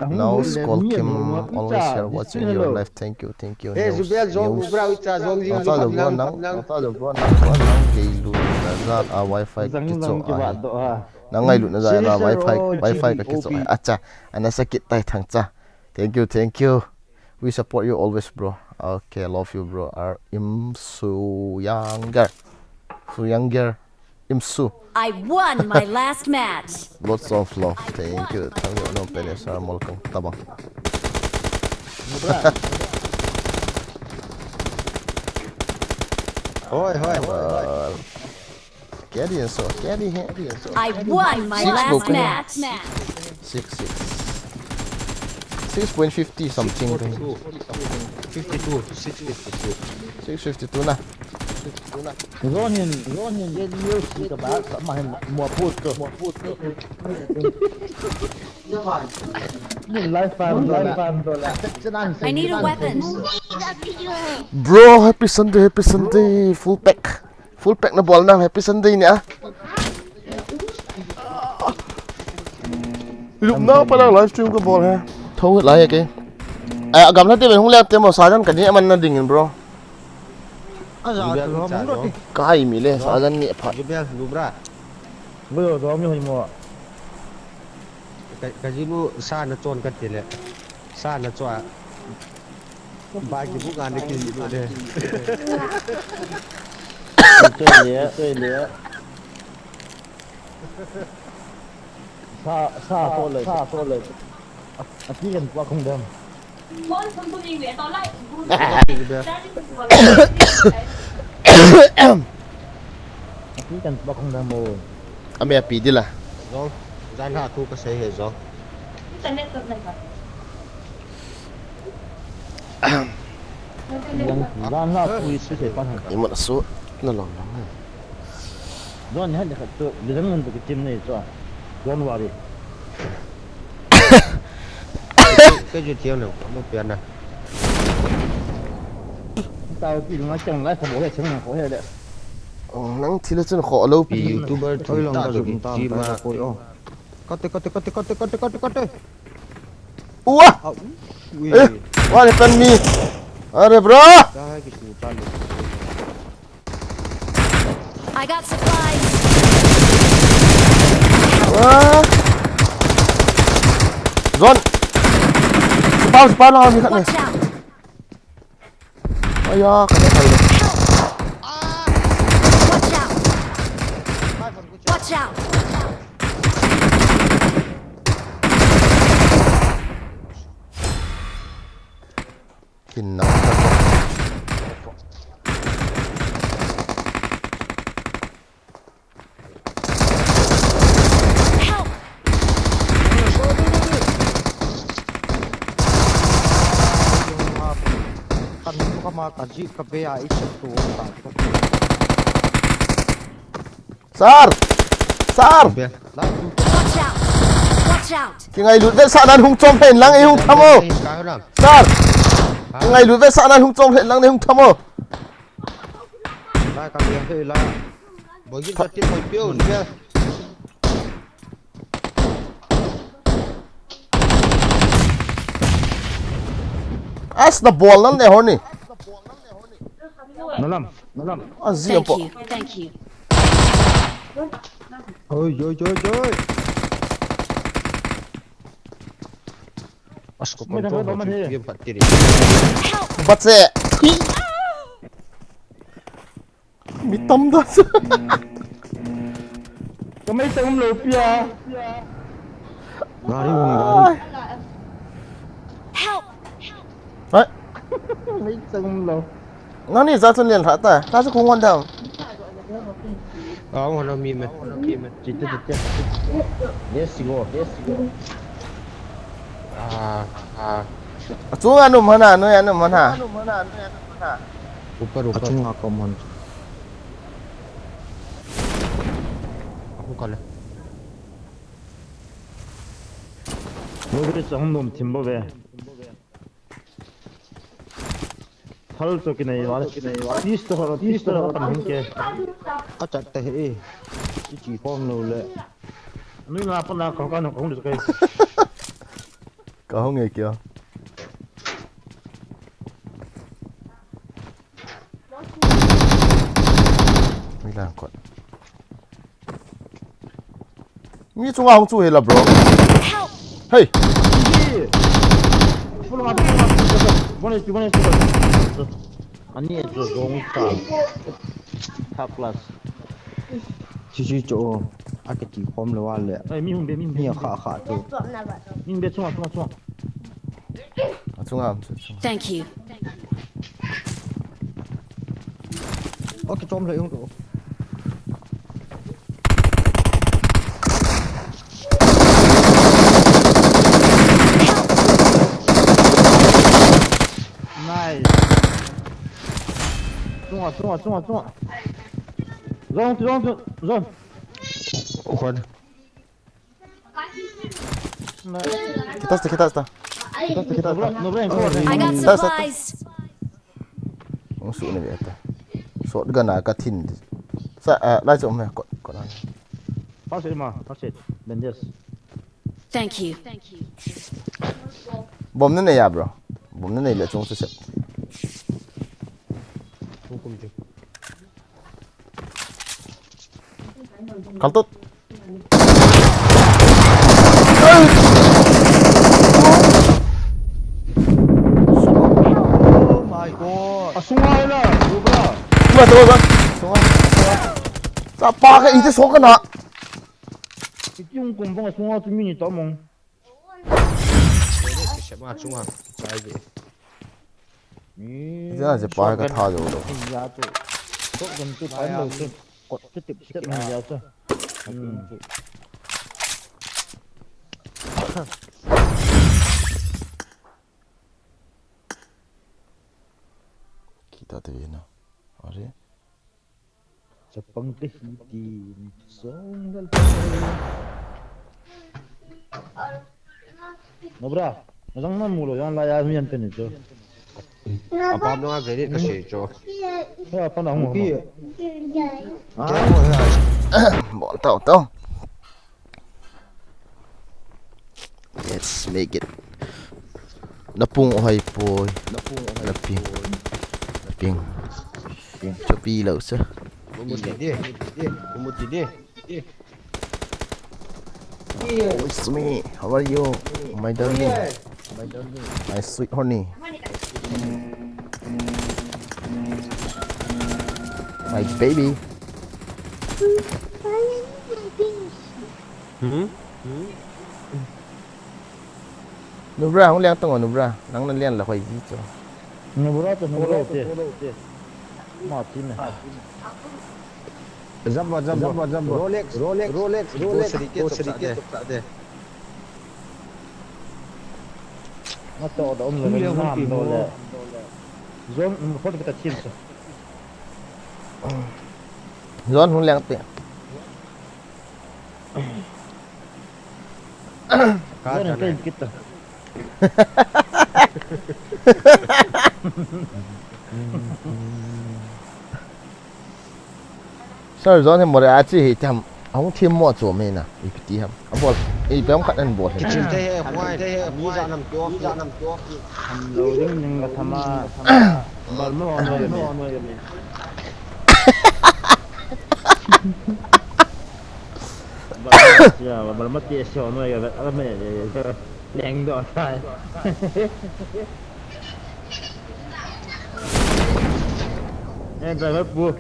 Now call Kim always here watching your live. Thank you, thank you. Hey, Zubel, zong bra ucha zong zing zong nang nang. Nang gei lu na za a wifi kicho a. Nang ngai lu na za a wifi wifi ka kicho a. Acha, ana sakit tai thang cha. Thank you, thank you. We support you always, bro. Okay, love you, bro. Our Im Su Younger. Su Younger. Im Su. I won my last match. Lots of love. Thank you. Thank you. No, pele sa mol kang tabang. Hoi, hoi, hoi, hoi. Carry and so, carry here. I won my last match. Six, six. Six point fifty something. Fifty-two, six fifty-two. Six fifty-two na. Zone hin, zone hin, ye liu si ka ba, sa ma hin, mo put to. Life farm, life farm to la. I need a weapon. Bro, happy Sunday, happy Sunday. Full pack. Full pack na bol na, happy Sunday ni a. Lupna pa lang live stream ka bol he. Tho lai ke. Ai, agam na te ben hung le te mo sajan ka ni man na ding in, bro. Aja, Zubel, lo mung ro ti. Kai mi le sajan ni pha. Zubel, lu bra. Bo yo do mi hoi mo. Ka, ka ji lu sa na chon ka ti le. Sa na chon. Ba ki bu ka ne ki ji lu de. Toi le, toi le. Sa, sa to le, sa to le. A, a ti kan pa kong dam. Api kan pa kong dam mo. Ame api dila. Zong, jan ha thu ka sei he zong. Jan, jan ha thu i sei pa ha. Imut asu na long long. Zone ni hande khat chu, le zang ngan tu kitim nei chu. Don't worry. Ka ju thiang le, mo pia na. Tao pi nga chang lai kho he chang na kho he le. Nang thil chun kho lo pi. Pi YouTuber thu ta ju ki ti ma. Koi o. Kate, kate, kate, kate, kate, kate, kate. Ua! Au. Ui. Eh, what happened me? Are bro! Ka ha ki su ta le. I got supplies. Wah. Zone. Spawn, spawn lang kami kat ni. Watch out. Aya, kena kaya. Watch out. Watch out. Kinang. Help! Sir! Sir! Watch out! Watch out! Kingailut vetsahnan hung chom hen lang, ei hung tham o. Sir! Kingailut vetsahnan hung chom hen lang, nei hung tham o. Lai ka liang thei la. Boigin ka tin boi piu ni ya. As na bol nan ne honi. Nalam, nalam. Azi po. Thank you. Thank you. Oi, oi, oi, oi. As ko pon to, game phat tiri. Bache. Mi tam da. Kamei tang um lo pia. Gari um, gari. Help! Hai. Mei tang um lo. Nani za chun len tha ta. Ta chu khung hon dam. Ah, hon mi me. Chi te te te. Let's go. Let's go. Ah, ah. Achunga num hana, noi anum hana. Upar, upar. Achunga kom hon. Aku kale. Lo beri sahum dom thim bo ve. Thal chu kinei vale. Pistol, pistol a pan hung ke. Ka chat ta he. Chi chi khom lo le. Nui nga pa na ka ka no ka hung de kai. Ka hung e kya? Mi lang kot. Mi chunga hung chu hi la, bro. Hey. Ani e chu zong ta. Third class. Chi chi cho. A ke ti khom le wa le. Ai, mi hung be, mi hung be. Mi kha kha tu. Mi hung be chunga, chunga, chunga. Achunga am chu, chunga. Thank you. Okay, chom le yung tu. Nice. Chunga, chunga, chunga, chunga. Zone, zone, zone. Ukhon. Kita sta, kita sta. Kita sta, kita sta. No, no, no, no. I got supplies. Hung su ne ve ta. Shotgun a ka thin. Sa, ah, lai chu me ko, ko na. First aid ma, first aid. Bandage. Thank you. Bom ne ne ya, bro. Bom ne ne le chung se se. Hukum je. Kaltut. Oh my God. Asunga ila, Cobra. Cobra, Cobra. Asunga. Chapa ka ite so ka na. Iti hung kum bang asunga tu mini ta mong. Sema chunga. Chai de. Ni. Ija je pa ka tha jo lo. Ya tu. Ko gam tu pa lo tu. Ko tu tip step ni ya tu. Hmm. Kita te na. Are. Chapang te hi ti song dal pa. No bra, na jang na mu lo, jang la ya mi an pe ni chu. Apa no a gari ka se chu. Ya pa na hung. Pi. Ah. Bol tau tau. Let's make it. Na pung ohai poi. Na ping. Na ping. Chopi lo sa. Kumu ti de. Kumu ti de. Oh, it's me. How are you? My darling. My darling. My sweet honey. My baby. Hmm? Hmm? Nubra, hung liang tong o, Nubra. Nang na liang la khoi ji cho. Nubra to hung lo te. Ma ti ne. Jump, jump, jump, jump. Rolex, Rolex, Rolex, Rolex. Go sri ke chop sa de. Ma to da um lo na am do le. Zone, um, khot kita chin so. Zone hung liang te. Ka Zan ka ka in kit ta. Sir John hi Moriarty hi tam. Ahung thim mo chu mai na. Ipi ti ham. Abol. Ipi ham khat an bol hi. Kitchen te he, wine te he, mi ja nam kyo, mi ja nam kyo. Tham lo ding ning ka thama. Bal mo, mo, mo, mo. Bal mo, ya, bal mo ti se no ya, ala me, leng do tai. Eh, driver pu.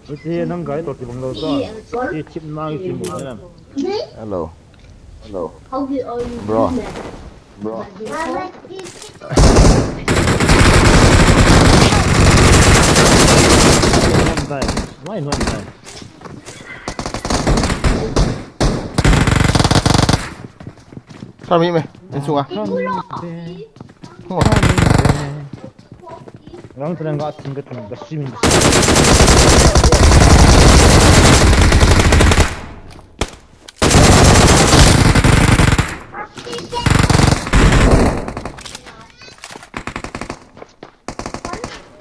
Iti nang gai to ti bang lo to. Ti chip na ki chip na. Hello. Hello. Bro. Bro. Why not die? Sami me, insunga. Rang terang ga sing ka tung, ka swimming.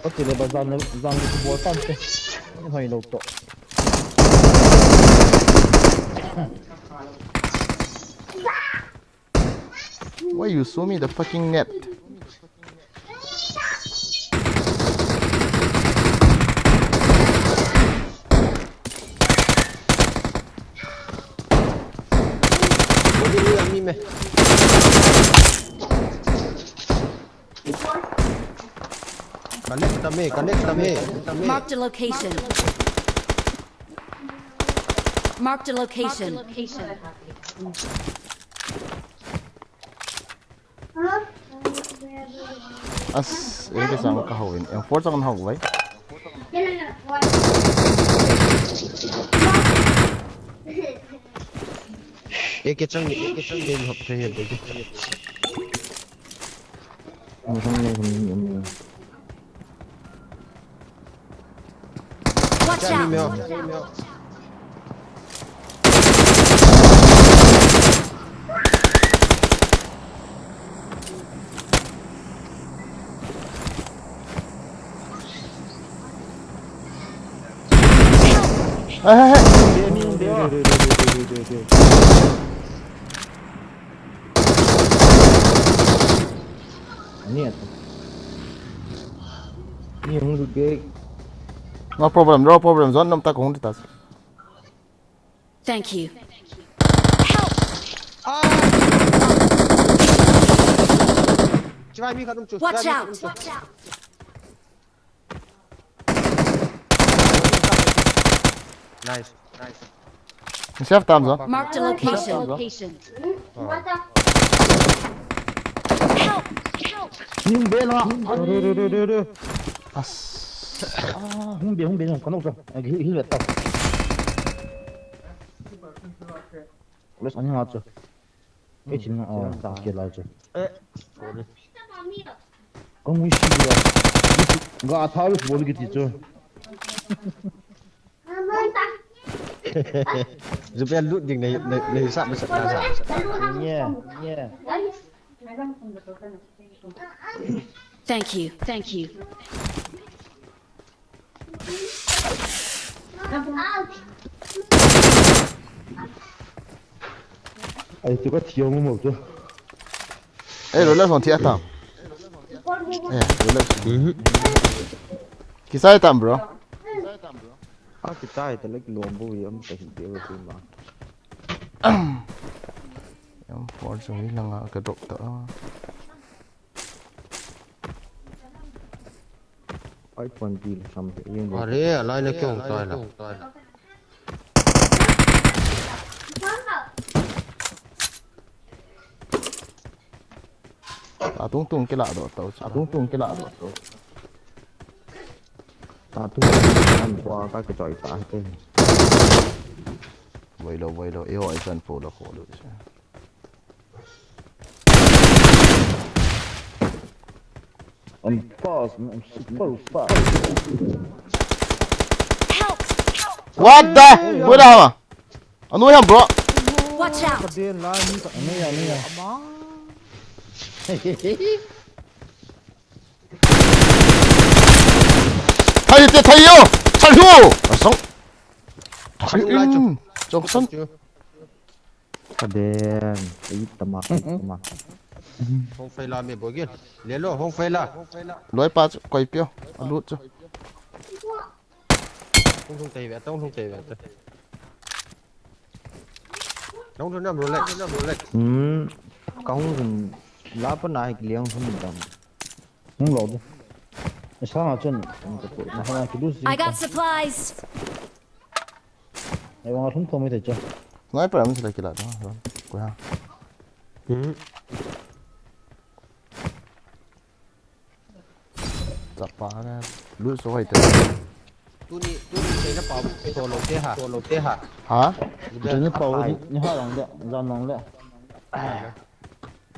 Oti le ba zan, zan le bol tan te. Ni hoi lo to. Why you show me the fucking net? Body ni ami me. Connect tame, connect tame. Marked a location. Marked a location. As, eh, ke sang ka hawin. Yang four sang hawin. Eh, ke chang, eh, ke chang, eh, hop, eh, eh. Watch out! Hey, hey, hey. No problem, no problem. Zone nam ta kong di tas. Thank you. Help! Watch out! Nice, nice. Ni save tam zo. Marked a location. Help! Help! Hung be la. Re, re, re, re, re. As. Ah, hung be, hung be, hung kanok zo. Hil, hil ta. Let's ani nga zo. Eh, chin nga, oh, ta ke la zo. Eh. Kong wi shi ya. Ga tha lu bol ki ti zo. Zubel lut ding nei, nei, nei sa, nei sa, nei sa. Yeah, yeah. Thank you, thank you. Ai, tu ka thiong mo tu. Eh, Rolex hon thia tam. Eh, Rolex. Mhm. Kisai tam, bro. Ah, kitai ta lek lom bu yam ta hi de tu ma. Yam for so ni langa ka drop ta. Ai, pon bil sam te yeng. Are, alai le kyong tai la. Ta tung tung kila do to. Ta tung tung kila do to. Ta tung tung an kwa ka ke choi ta te. Voi lo, voi lo. E ho ai san po lo ko lo. I'm fast, man. I'm super fast. Help! What the? Where the hell? Anu ham, bro. Watch out! Ka den lai mi ka. Ani ya, ani ya. Ama. Thei te thei yo. Thei yo. Asong. Thei in. Jongson. Ka den. Ei tama, ei tama. Hong fai la me bogin. Lelo, hong fai la. Loi pa chu koi pio. Alut chu. Hong hong tei ve, tong hong tei ve. Hong hong nam Rolex, nam Rolex. Hmm. Ka hung sun la pa na hi kiliang sun dam. Hung lo de. Isa nga chun. Ka tu na ha ki du si. I got supplies! Ai wang thum thum te cha. Sniper am sila kila ta. Ko ha. Hmm. Chapa na. Lu so hai te. Tuni, tuni sei na pa, so lo te ha, so lo te ha. Ha? Ni pa ni ha lang de, jan lang de.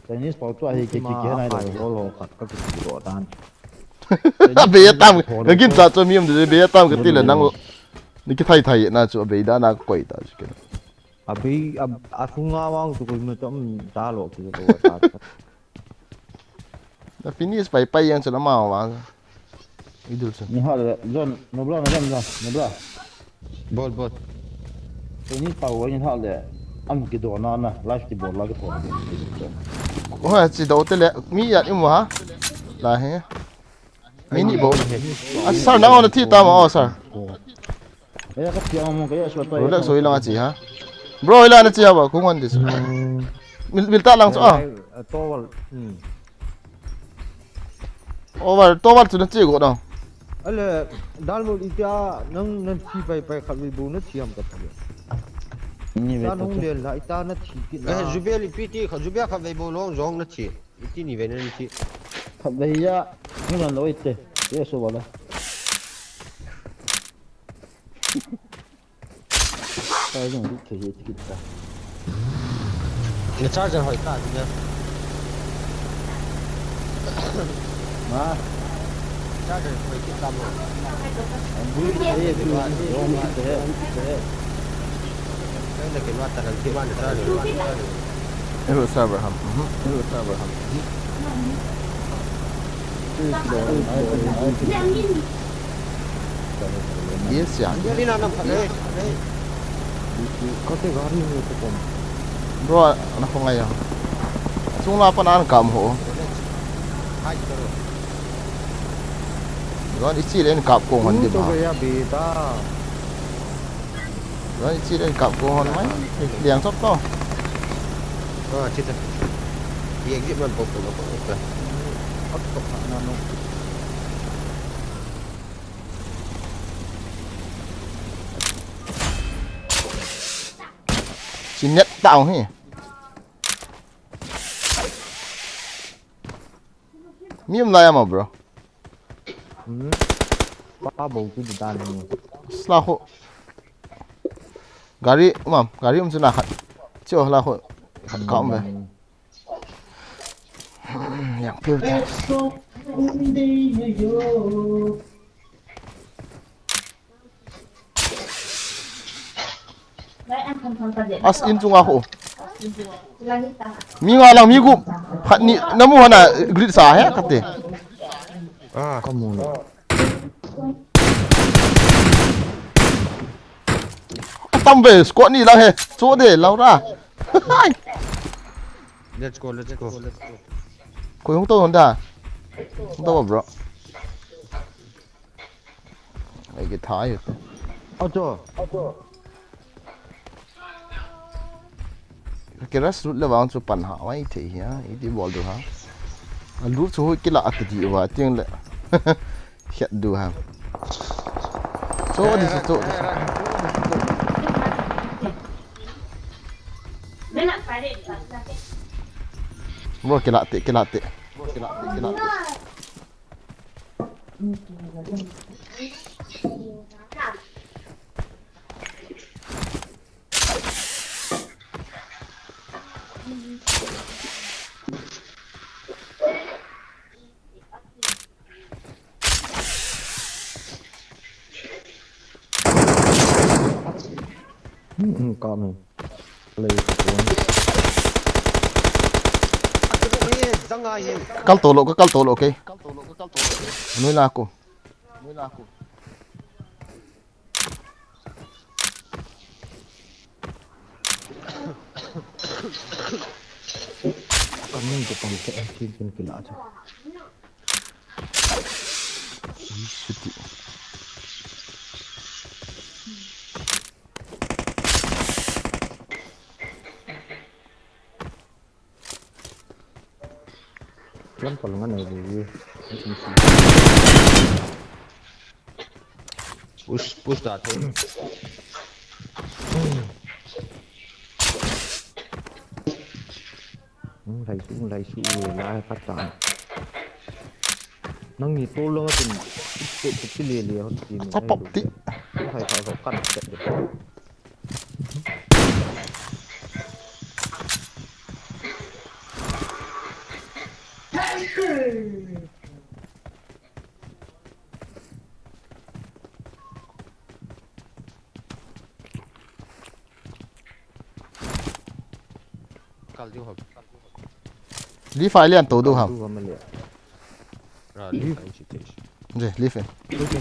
Chinese pau chu ahi ki ki ki nai lo lo lo ka ka ki ki lo dan. Abe ya tam. Ka gin sa cho mi um de be ya tam ka ti le nang. Ni ki thai thai na chu abe da na koi ta chu ke. Abi a sunga wang tu ko me tam ta lo ki ko ta. Na finish pai pai yang chu na ma wa. Idul chu. Ni ha le John, no bla, no bla, no bla. Bol, bol. Ko ni pau ni ha le. Am ki do na na, life ki bol la ki thon. Ko ha chi do te le mi ya i mo ha. La he. Mi ni bo. A sir na on thi ta ma o sir. Ka ya ka ti ang mo ka ya so ta. Rolex so ilang a chi ha. Bro ilang na chi ha ba ko ngon dis. Mil mil ta lang chu a. Towel. Hmm. Over towel chu na chi go na. Ale, dalmol itia nang nan thi pai pai khat vei bo na thiam ka thi. Ni ve Ta to. nong le la ita na thi ki. Eh, Jubel ipi ti kha Jubel khat vei bo long jong na thi. Iti ni ve na thi. Khat vei ya. Ni man lo ite. Ye so wala. Ka jong di ke ye ti ta. Na charger hoi ta ni na. Ma. Charger hoi ki ta mo. Bui ye tu jong mi te. Nang na ke ma ta nang ki ma na charger. Ero server ham. Mhm. Ero server ham. Yes ya. Ni na nam khat le. Kate gari ni ko pom. Bro, na ko ngai ya. Chung la pa nan kam ho. Hai to. Ron ichi len kap ko hon di To ba. Ga ya be ta. Ron ichi len kap ko hon mai. Liang chop to. Ah, chita. Ye exit man ko ko ko. Hot to na no. Chi net tao hi. Mi um lai ama bro. Hmm. Pa bo tu di dan ni. Sla ho. Gari um am, gari um chu na khat. Chu la ho. Khat ka um ve. Yang piu ta. As in chunga ho. Mi nga lang mi gup. Phat ni namu hana grid sa he kate. Ah, Kamu na. Tam ve squad ni lang he. Chu de Laura. Let's go, let's go. Koi hung to hon da. Hung to bro. Ai ke thai. Acho. Ke ras lut le vang chu pan ha wai thei hia. Iti bol du ha. A lut chu hoi kila at di wa tiang le. Hiat du ha. Cho di cho. Bro kila te kila te. Bro kila te kila te. Hmm, hmm, kami. Kal to lo, ka kal to lo, okay. Nui la ko. Kami ko pang ke, kin kin kila cha. Ih, suti. Lam pal ngan ai bu. Push, push ta the. Lai su, lai su, lai pata. Nang ni tol lo tin, ti, ti, ti le le hon ti. Apop ti. Hai ka kan set de. Kal diu ham. Li fai lian to diu ham. Ra, li fai si te. Je, li fai. Li fai.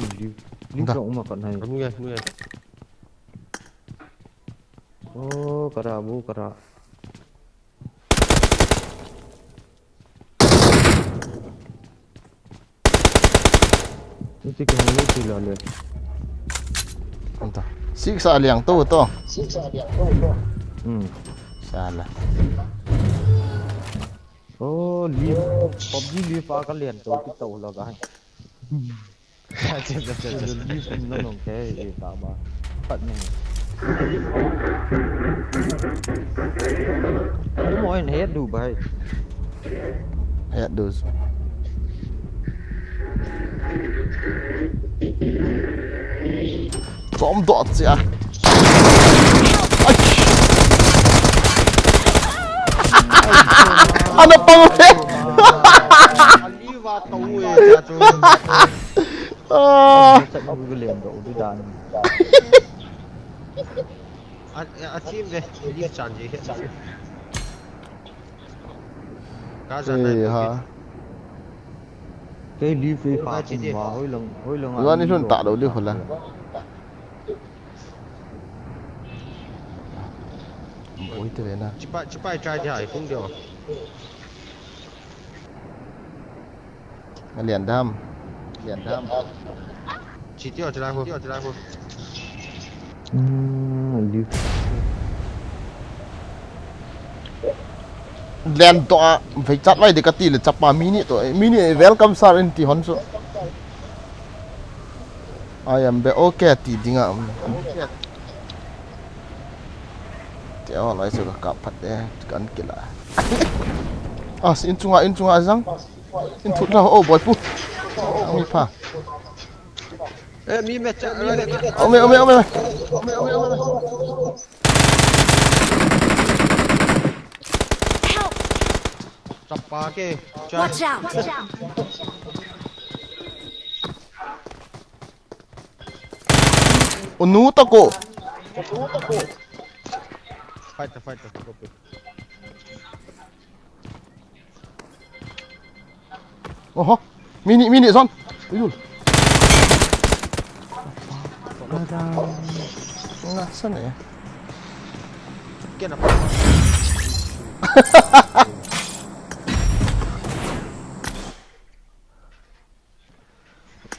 Li fai uma kan hai. Mu ya, mu ya. Oh, kara bu kara. Iti ke hong lei ti la le. Anta. Six a liang to to. Hmm. Sala. Oh, li. Pop li li pa ka lian to ki to la ka. Acha, acha, acha, acha. Li na nong ke e ta ba. Pat ne. Mo en he du bai. He du. Chom dot sia. Ai. Ana pang he. Ali va to e cha chu. Ah. Chat bu lian do du dan. A, a team ve, leave chan ji he. Ka jan nai ha. Ke leave pa kum ma hoi lang, hoi lang. Yuan ni lhun ta lo di hula. Oi te ve na. Chipa, chipa try di hai kung dio. Alian dam. Alian dam. Chi tio chila ko. Tio chila ko. Hmm, liu. Len to a, vei chat vai de kati le chapa mini to, mini welcome sir in ti hon so. I am be okay ti dinga. Ti a lai so ka kap phat de, kan kila. Ah, in chunga, in chunga jang. In thut la, oh, boy pu. Ang mi pha. Eh, mi me cha, mi me cha. Ome, ome, ome. Help! Chapa ke. Cha. Watch out! Unu tako. Fight, fight, fight. Oho. Mini, mini, son. Uyul. Nga, sana ya. Kena apa?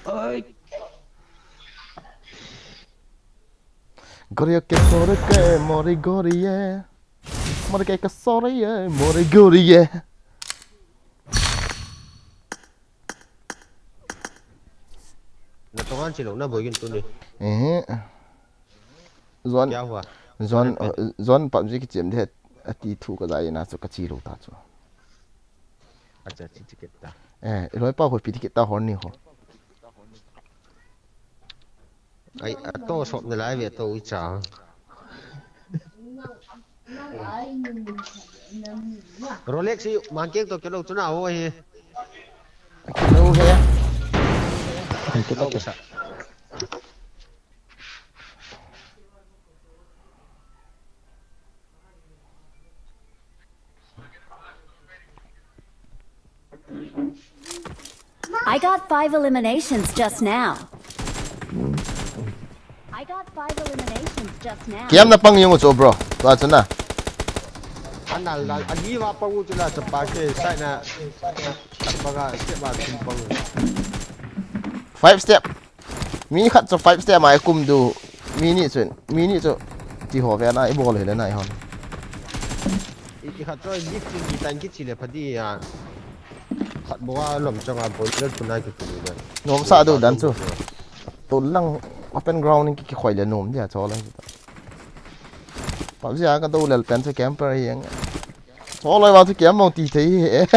Ai. Goria ke sore ke mori goria. Mori ke ke sore ye, mori goria. Na tongan chilo na boy gin tuni. Eh. Zon. Kya hua? Zon, zon PUBG ki chem de ati thu ka jai na chu ka chilo ta chu. Acha, chi ticket ta. Eh, loi pa ho pi ticket ta hor ni ho. Ai, a to sop na lai ve to i cha. Rolex hi mangkeng to kelo chuna ho hi. Kelo he. Kelo sa. Got five eliminations just now. I got five eliminations just now. Kiam na pang yung ucho, bro. Tua chu na. Anal la, ani wa pang ucho na chapa ke, sai na, chapa ga, step wa kum pang. Five step. Mi khat chu five step mai kum du. Mi ni chu, mi ni chu. Ti ho ve na, i bol he le na i hon. I, i khat chu, i ki, i tan ki chi le pha di ya. Khat bo a lom chang a bol le tu na ki tu le. Nom sa du dan chu. Tu lang open ground ki, ki khoi le nom dia cho le. PUBG a ka do lel pen chu camper yang. Cho le wa chu kiam mong ti thei he.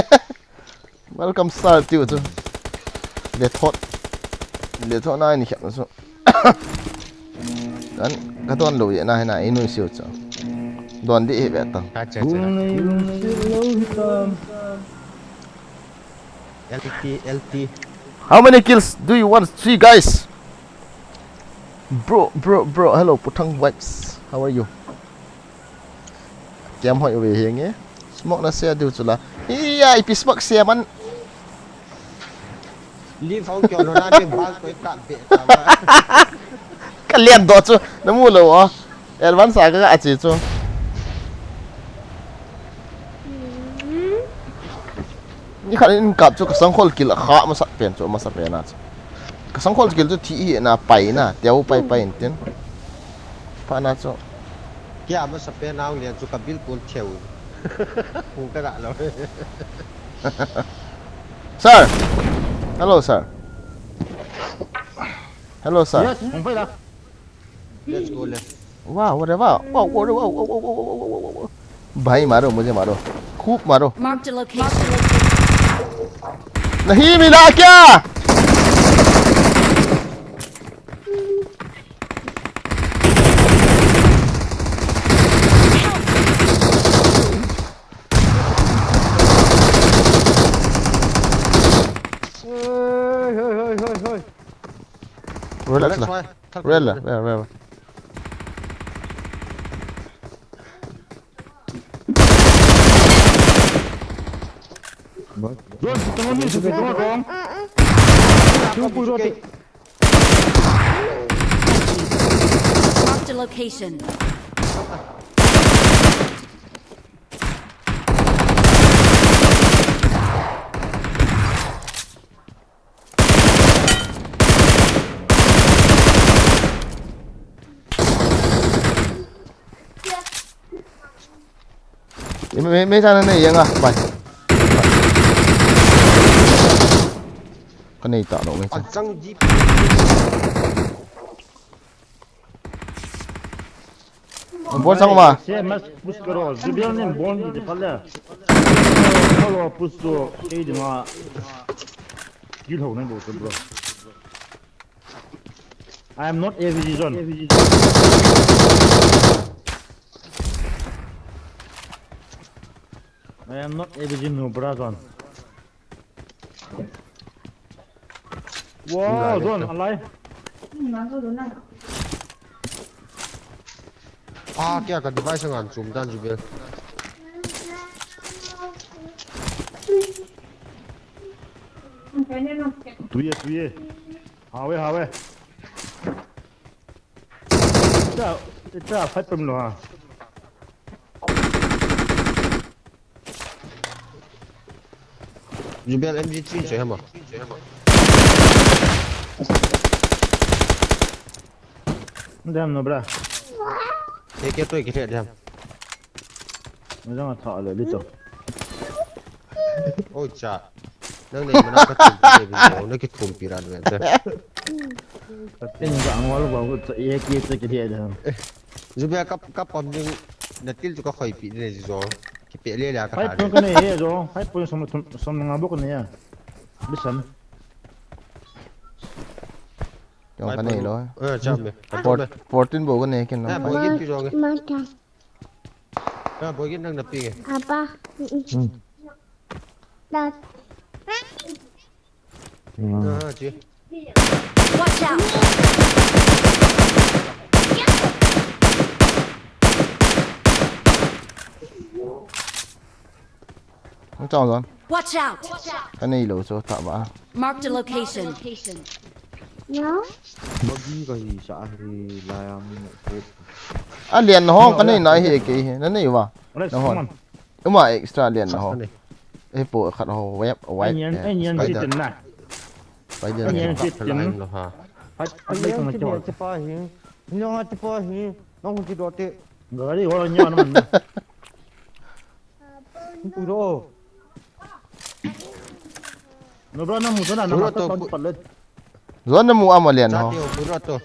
Welcome sir tiu chu. Le thot. Le thot na ni khat chu. Dan ka don lo ye na he na i nui siu chu. Don di he ve ta. Acha, acha. L T, L T. How many kills do you want to see, guys? Bro, bro, bro. Hello, Puthang Vibes. How are you? Kiam hoi uve henge. Smoke na share diu chu la. Iya, ipi smoke share man. Leave hong kyo lo na de bang ko ka be ta ba. Ka lian do chu. Na mu lo a. Advance a ka ka chi chu. Ni khat in kap chu ka sangkhol kil a kha masa pen chu, masa pen a chu. Ka sangkhol kil chu thi hi na pai na, teu pai pai in tin. Pha na chu. Kia masa pen a hung lian chu ka bilkul theu. Hung ka ra lo. Sir. Hello, sir. Hello, sir. Yes, hung pai la. Let's go left. वाह, अरे वाह। वाह, अरे वाह, वाह, वाह। भाई मारो, मुझे मारो। खूब मारो। Marked a location. नहीं मिला क्या? Hey, hey, hey, hey, hey. Relax la. Relax la. Where, where, where? Don't, don't, don't, don't, don't. Marked a location. Mei, mei, mei, sana nei yang ah, bai. Ka nei ta lo mei. Achang di. Bol sang ma. Se mas push karo. Jubial ne bol ni pale. Follow push to ei di ma. Kill ho nei bol bro. I am not A V G zone. I am not A V G Nubra zone. Wow, zone, alai. Ah, kya ka device ngan chum dan Jubial. Tuye, tuye. Hawe, hawe. Ita, ita, fight pem lo ha. Jubial M G three che hama. Dem no bra. Ke ke toi ke dem. Nang a tha le lito. Oi cha. Nang nei mana ka thum pi de video, na ki thum pi ran wen te. Ka tin ka angwal ba ko cha ye ki cha ki de de. Jubial ka ka pam ding na til chu ka khoi pi ne jo. Ki pe le la ka. Five point ka nei he jo. Five point som som nga bo ka nei ya. Bisan. Jong ka nei lo. Eh, cham me. Fourteen bo ka nei ken no. Eh, bo ye pi jo nge. Ya, boy, nang na pi nge. Apa? Hmm. Dad. Ah, chi. Watch out. Hung chao zon. Watch out! Ka nei lou chu ta ba. Marked a location. Bagi ka hi sa hi lai am. Alian ho ka nei na hi ke hi na nei va. Na hon. Uma extra alian ho. Ei po khat ho web white. Ai nian ai nian spider. Tin na. Spider. Ai nian tin. Ai nian tin pa hi. Nian tin pa hi. Nong ti do te. Gari ho nian man. Puro. No bro na mu na na to pat le. Zuan na mu ama lian ho. Puro to.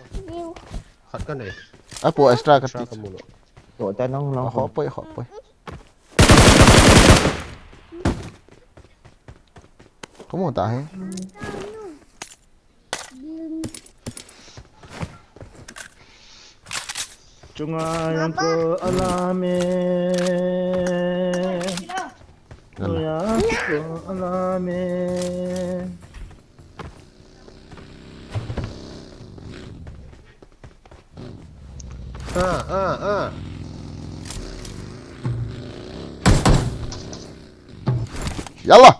Khat ka nei. Apo extra ka ti. To ta nong nong. Ho poi ho poi. Kamu ta hi. Chunga yang ko alame. Chunga yang ko alame. Ah, ah, ah. Yalla.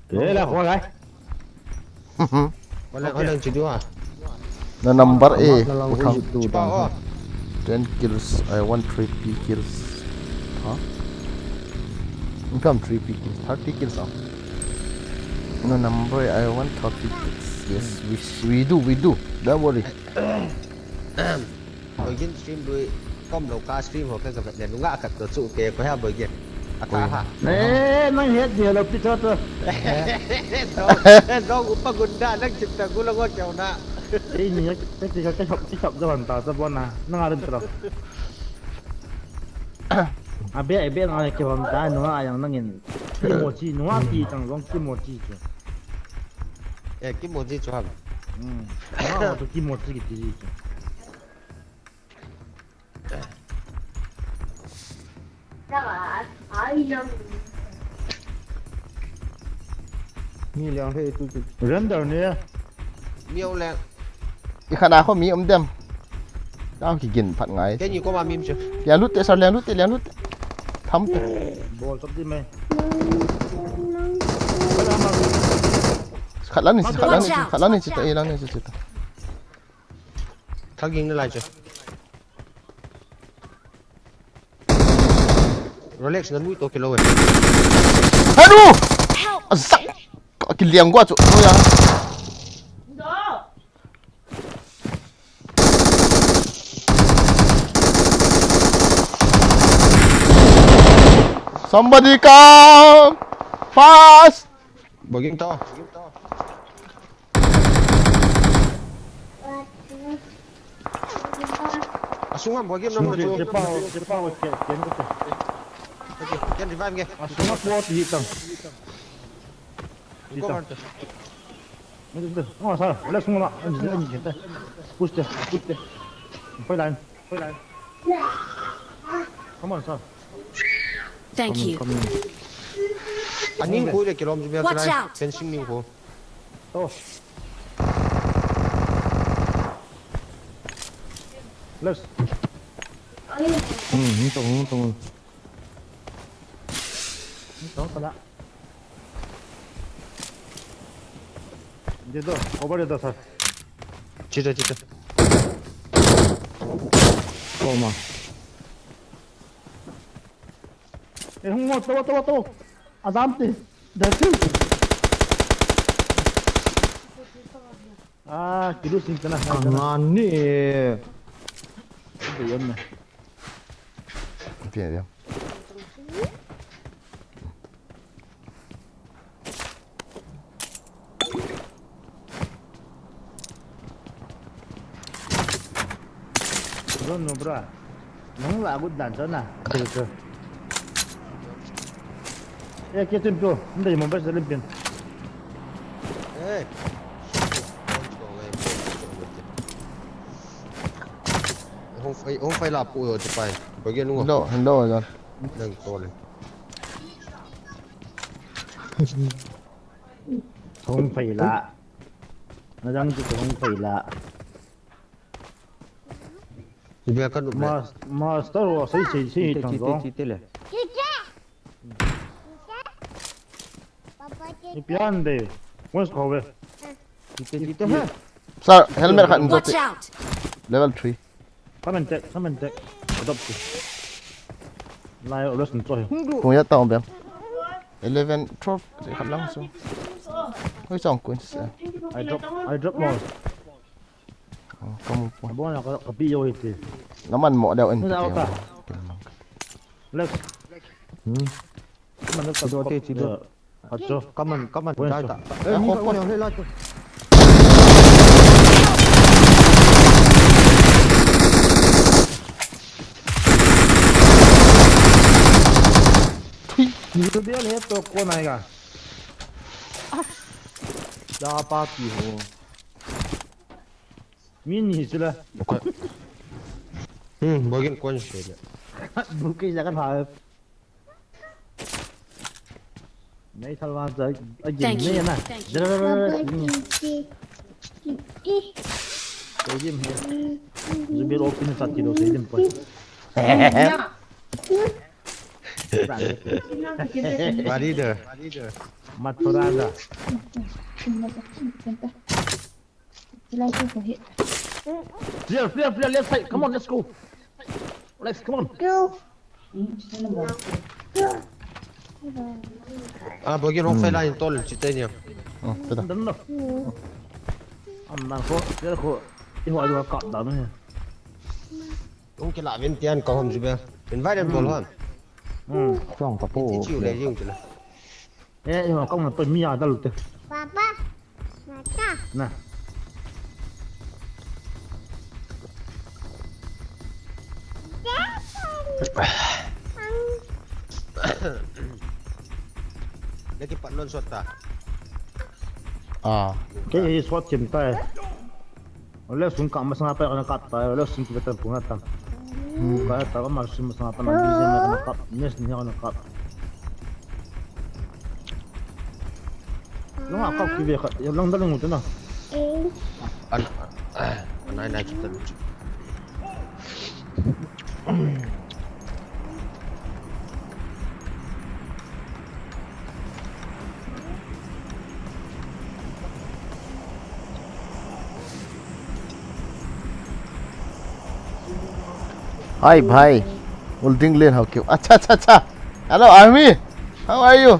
Ê, là khóa gái. Wala, wala, si Dua. Na number A. Ten kills. I want three P kills. Huh? Income three P kills. Thirty kills. Oh. Na number A. I want thirty kills. Yes, we, we do, we do. Don't worry. Boigin stream lui kom lo ka stream ho ka ka vet le nunga ka to chu ke ko ha Boigin. Ata ha. Eh, nang het dia lo pi to to. Dong upa gunda nang chip ta gu lo ngo keu na. Eh, ni ka ti ka ka shop ti shop jawan ta ta bona. Nang arin tro. Abe abe nang ke hom ta nunga yang nangin. Kimochi nunga ti tang long kimochi chu. Eh, kimochi chu ham. Hmm. Nunga to kimochi ki ti chu. Mi liang thei tu chu. Render ni. Miau le. I khana kho mi um dem. Tao ki gin phat ngai. Ke ni ko ma mi um chu. Liang lut te sar liang lut te liang lut te. Tham te. Bol chop di mai. Khat lang ni, khat lang ni, khat lang ni chita, i lang ni chita. Thaging na lai chu. Rolex na lui to kilo eh. Hanu! Azak! Ka kiliang gua chu. Oh ya. Somebody come! Fast! Boging to. Asunga boging nam chu. Ken revive nge. Asunga po ti tang. Ko man te. Oh, sa, wala sunga. Push te, push te. Poi line, poi line. Come on, sir. Thank you. Aning ko le kilom ju bia. Watch out. Fencing ning ko. Oh. Left. Hmm, hung tong, hung tong. Hung tong pala. Dito, over dito, sir. Chita, chita. Toma. Eh, hung mo, tawa, tawa, tawa. Azam te. Dati. Ah, kidu sing kana. Angani. Ito yun na. Ito yun. Bro, no, bro. Nang lagu dan sana. Betul, betul. Eh, kita tu, hindi mo ba sa limpin? Eh. Hung fai, hung fai la pu yo te pai. Bagi lu. Hello, hello, hello. Nang to le. Hung fai la. Na jang ki hung fai la. Ibia ka nup le. Master wa sei sei sei tang go. Ti ti ti le. Ti ti. Ipi ham de. Where's Kobe? Chite, chite, ha. Sir, helmet khat in. Watch out! Level three. Come and take, come and take. Adopt. Lai, let's enjoy. Kung ya tao bem. Eleven, twelve, si khat lang so. Hoi chong kun sa. I drop, I drop more. Oh, kamu po. Abo na ka, kapi yo iti. Naman mo daw en. Wala ka. Let's. Hmm. Kaman, let's go. Iti, iti, iti. Acho. Kaman, kaman, dai ta. Eh, ni ka uya, he la to. Ni to dia le to ko nai ga. Da pa ki ho. Min ni sila. Hmm, bogin kon sila. Buki jakan ha. Nei thalwa cha, a gim nei na. Thank you. Jara, jara, jara. Sei gim he. Zubir open sa tilo sei gim poi. Parido. Maturada. Clear, clear, clear, left side. Come on, let's go. Alex, come on. Ah, bogin hong fai line tol, chite ni. Oh, tada. Dam na. Am nan ko, clear ko. I ho ai ka dam ni. Hong kila vin tian ka hom jibe. Invite em tol han. Hmm. Chong ka po. Chi chi le jing chila. Eh, yo, kong na to mi a dal te. Papa. Mata. Na. Lagi pat non sot ta. Ah. Ke ye sot chim ta. Ole sung ka masanga pa kana kat ta, ole sung ki betan puna ta. Hmm. Ka ta ka mar sung masanga pa na busy na kana kat, nes ni kana kat. Long a kat ki ve ka, long da long tu na. An, an ai nai tu ta. Hi bhai, Ulding Len how kyo. Acha, acha, acha. Hello, Army. How are you?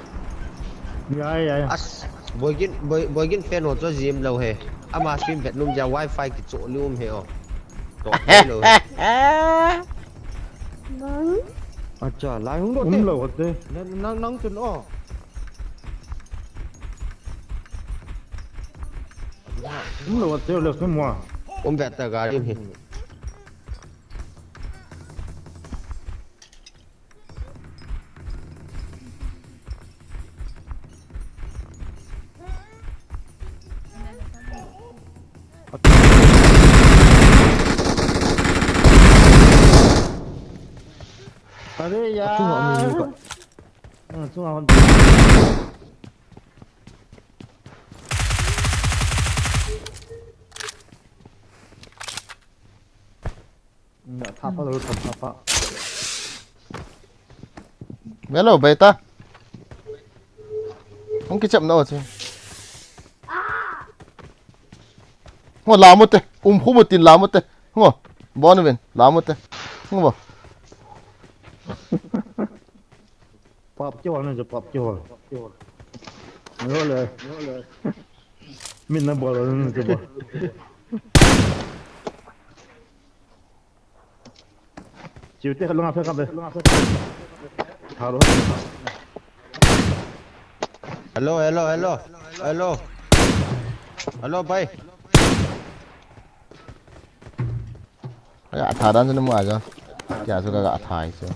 Yai, yai. As, Boigin, Boi-, Boigin fan ho chu jim lou he. Ama stream vet num ja wifi kicho lum he o. To lou he. Acha, lai hung lo te. Um lou te. Nang, nang, nang chun o. Um lou te, le sum wa. Um vet ta ga lim he. Are yaar. Achunga mi ni ka. Ah, achunga hon. Nga thapa lo, thapa. Melo, beta. Hung kichep na o che. Ngo, la mo te. Um khu mo tin la mo te. Ngo. Bon ven, la mo te. Ngo bo. Pap kihol na, pap kihol. Lo le. Min na bol na, bol. Chiu te, lunga phe kap le. Hello, hello, hello. Hello. Hello, bhai. Ka tha dan chu na mu a chu. Kya chu ka, ka tha chu.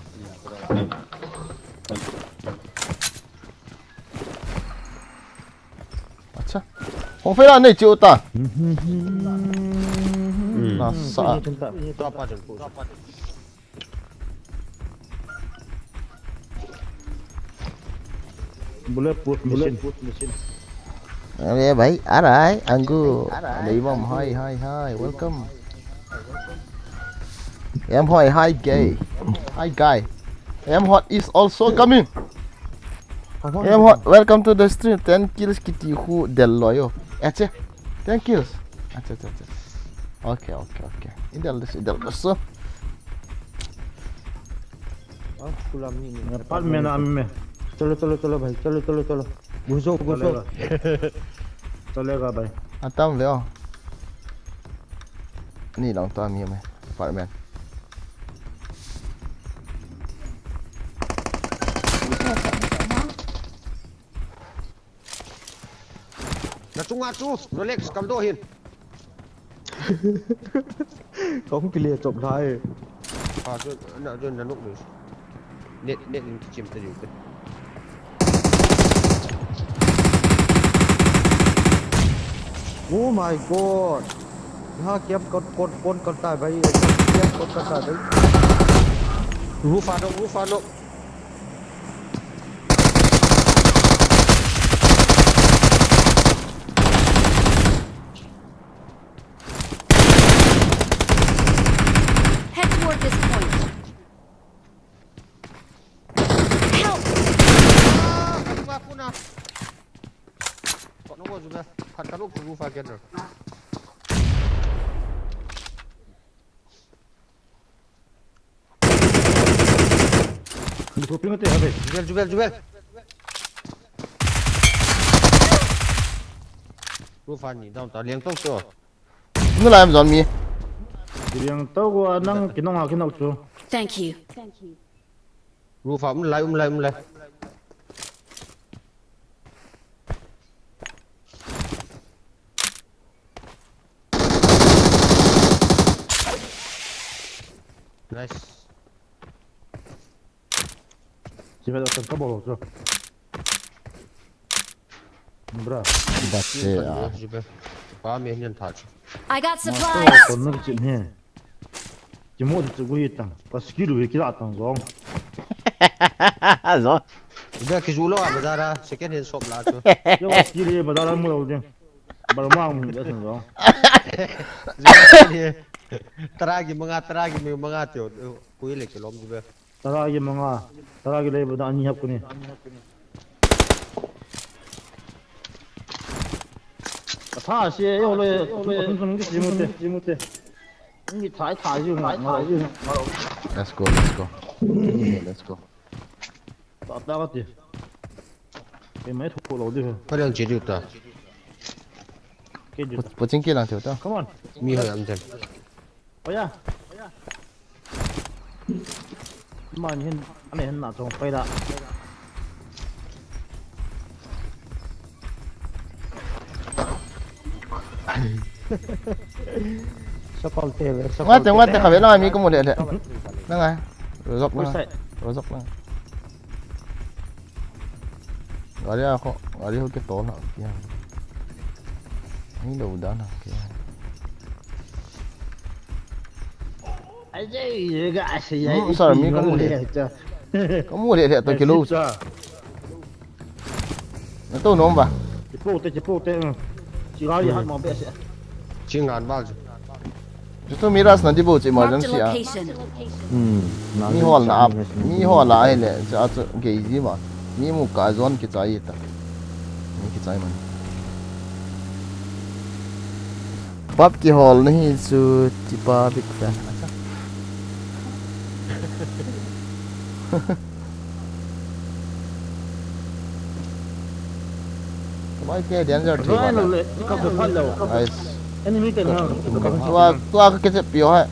Acha. Hong fela nei chiu ta. Hmm. Na sa. Bulletproof machine. Bulletproof machine. Are bhai, arai, Angu. Leibom, hi, hi, hi, welcome. Em hoi, hi, gay. Hi, guy. Em hot is also coming. Hey, mo-, welcome to the stream. Ten kills kiti khu del lo yo. Ache. Ten kills. Ache, ache, ache. Okay, okay, okay. Idel des, idel des. So. Apartment में नाम में। चलो, चलो, चलो भाई, चलो, चलो, चलो। घुसो, घुसो। चलेगा। चलेगा भाई। Atam ve o. Ni long to mi me. Apartment. Na chunga chu, Rolex kam do hin. Kong kile chop lai. Ha, chu, na, chu, na nuk ni. Net, net in kichim ta diu te. Oh my God. Ha, kiam kot, kot, kon kan ta bai. Kiam kot kan ta bai. Roof a nok, roof a nok. Head toward this point. Help! Ah, kanu nga kuna. Kanu nga juga. Kanu nga roof again. Jugal, jugal, jugal. Roof a ni down ta, liang tong to. Nu lai am zon mi. Liang to ko nang kinong a kinong chu. Thank you. Roof a um lai, um lai, um lai. Nice. Jibe da ka bol chu. Bra. Ba se a. Jibe. Ba me nyan tha chu. I got supplies. Kon na kichim he. Kimo chu gui tang. Ka skill ve kila tang zong. Zong. Jibe kizu lo a bazar a second hand shop la chu. Yo skill ve bazar a mu lo ding. Balmang da san zong. Jibe. Tara ki manga, tara ki manga teo. Kui le kilom jibe. Tara ki manga, tara ki lei bada ani hap kuni. Atha se, yo le, sun sun ki simute, simute. Ni thai thai ju na, ma ju na. Let's go, let's go. Let's go. Ta ta ka ti. Ke mai thu lo di. Ka dang ji ju ta. Ke ju ta. Pu-, puching ke lang chu ta. Come on. Mi ho am jan. Oya. Man hin, ane hin na chong pai da. Sapal te ve, sapal. Ngate, te. Ngate, kave na mi ko mo le le. Na ngai. Rozok na. Rozok na. Gari a ko, gari ho ke to na. Ni lo da na. Hmm, sir, mi kamu le. Kamu le le to kilo. Na to nom ba. Chipo te, chipo te. Chi gari hat mo be se. Chi ngan ba. Chuchu mi rush na di bo chu emergency a. Marked a location. Hmm. Mi hol na ap, mi hol a ahile, chu a chu gei ji ma. Mi mu ka zone kichai ta. Mi kichai man. Pub kihol na hi chu tipa big fan. Acha. Vai ke danger thei. Nice. Tua, tua ka kichep pio hai.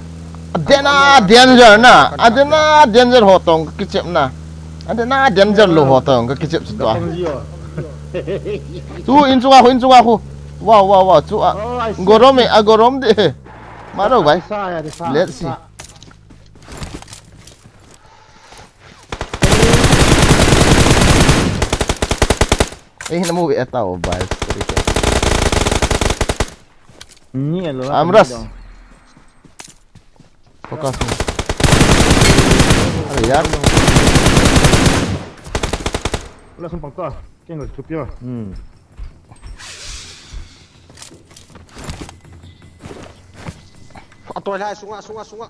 Adena danger na. Adena danger ho tong ka kichep na. Adena danger lo ho tong ka kichep tua. Tu in chunga khu, in chunga khu. Wow, wow, wow. Chu a. Gorom e, a gorom de. Maro vai. Let's see. Ei na move eta o bai. Ni alo. Amras. Focus mo. Are yaar. Wala sung pangka. Kengal chupia. Hmm. Atoi lai sunga, sunga, sunga.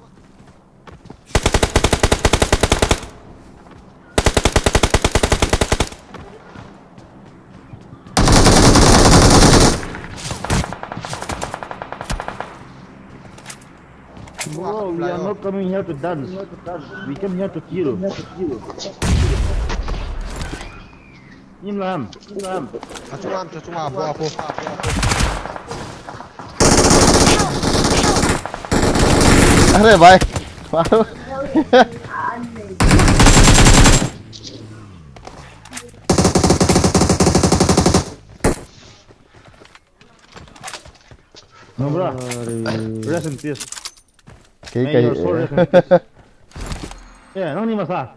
Bro, we are not coming here to dance. We came here to kill. Im lam, im lam. Achunga, achunga, bo, bo. अरे भाई, मारो। No, bro. Rest in peace. Kei, may your soul rest in peace. Yeah, nang ni masa.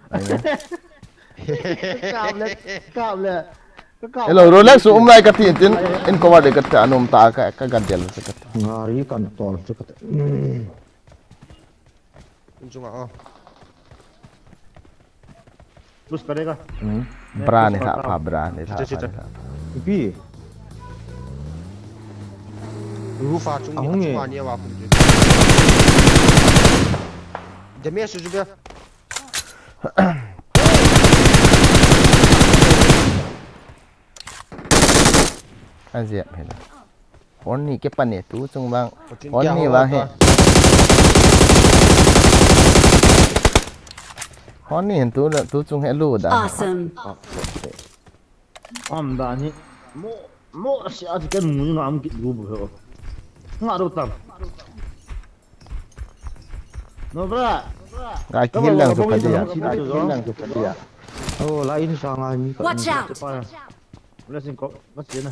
Kap le, kap le. Hello, Rolex, um lai kati tin, in cover de kati, anum ta ka, ka gadel se kati. Ngari kan tol se kati. Chunga, oh. Push karega. Hmm. Bra ne tha pha, bra ne tha pha. Ipi. Rufa chung ni, chung ni wa kum. Damage chu be. Aziak hela. Hon ni ke pan e tu chung bang. Hon ni bang he. Hon ni hen tu tu chung he lu da. Awesome. Am da ni. Mo mo si a ti ken mu ni ngam ki lu bu he. Nga ro tam. No bra. Ga ki hil lang chu ka dia. Ga ki hil lang chu ka dia. Oh, la in sa nga ni ka. Watch out. Blessing ko. Mas na.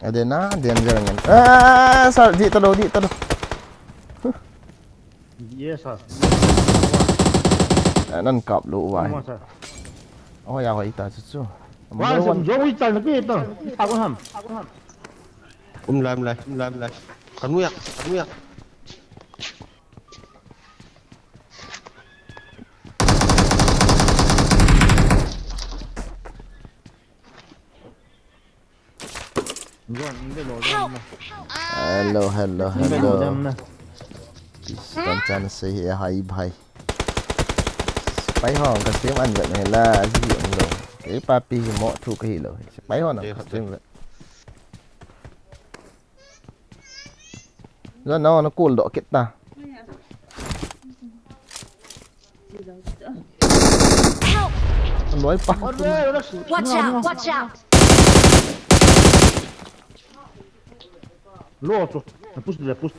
Adena, danger ngen. Ah, sir, di talo, di talo. Yes, sir. Ah, nan kap lo wa. Come on, sir. Oh, ya, wa ita chu chu. Wa, sir, jo wi chal na ki to. Ita ko ham. Um lai, um lai, um lai, um lai. Kanu ya, kanu ya. Hello, hello, hello. Please, don't try to say hi, hi, bhai. Pai ho, ka stream an vet hela, hi ang lo. Kei papi hi mo thu ka hi lo. Pai ho na ka stream vet. Zan na na kul do kit ta. Help! Loi pa. Watch out! Watch out! Lo chu. Push le, push.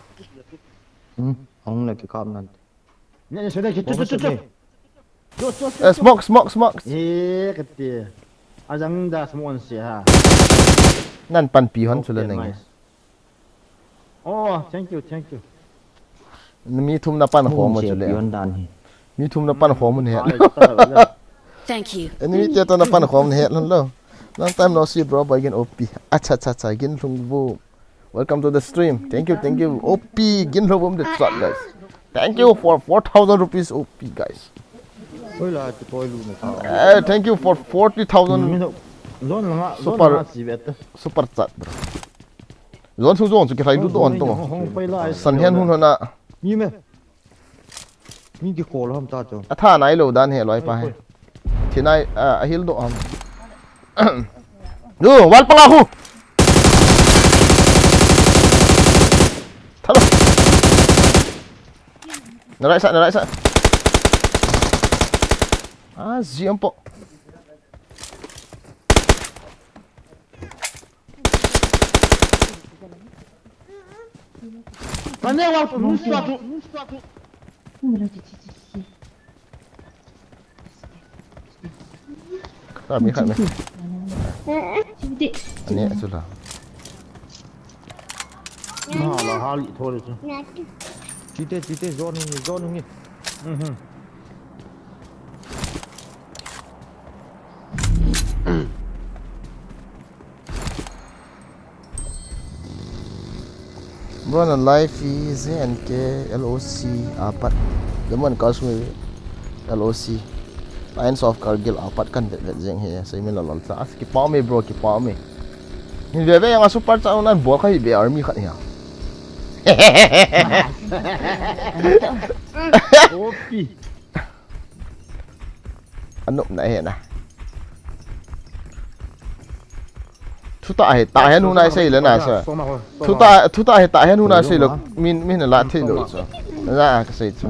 Hmm, hong le ki kap nan. Nya, nya, sede, chu, chu, chu, chu. Chu, chu, chu, eh, chu. Smoke, smoke, smoke. Eh, kati. Ajang da smoke an se ha. Nan panpi hon chu le nang. Oh, thank you, thank you. Mi thum na pan khom chu le. Mi thum na pan khom ne. Thank you. Enemy te to na pan khom ne lon lo. Long time no see, bro, boy, again, O P. Acha, acha, acha, again, lung bu. Welcome to the stream. Thank you, thank you. O P, gin lo bom the chat, guys. Thank you for four thousand rupees, O P, guys. Oi la, ti poi lu na ta. Eh, thank you for forty thousand. Zon la nga, zon super, la nga si vet. Super chat, bro. Zon su zon su ki rai du don to. San hian hun hona. Mi me. Mi ki call ham ta chu. A tha nai lo dan he loi pa he. Thi nai, a, a hil do ham. Du, wal panga khu. Thalo. Na right side, na right side. A, zi am po. Pane wa tu, nu swa tu. Kami kami. Ani achu la. Na la hali thole chu. Chite, chite, zone ni, zone ni. Mhm. Bro, na live hi J N K L O C apat. Jammu and Kashmir L O C. Lions of Kargil apat kan vet vet jeng hi. Sei min la lol ta. As kipah me bro, kipah me. Hin ve ve yang a super chat nan bol kha hi be army khat hi. Opi. Anop na he na. Thu ta he, ta he nu na sei le na sa. Thu ta, thu ta he, ta he nu na sei lo. Min, min la thei lo chu. Na ka sei chu.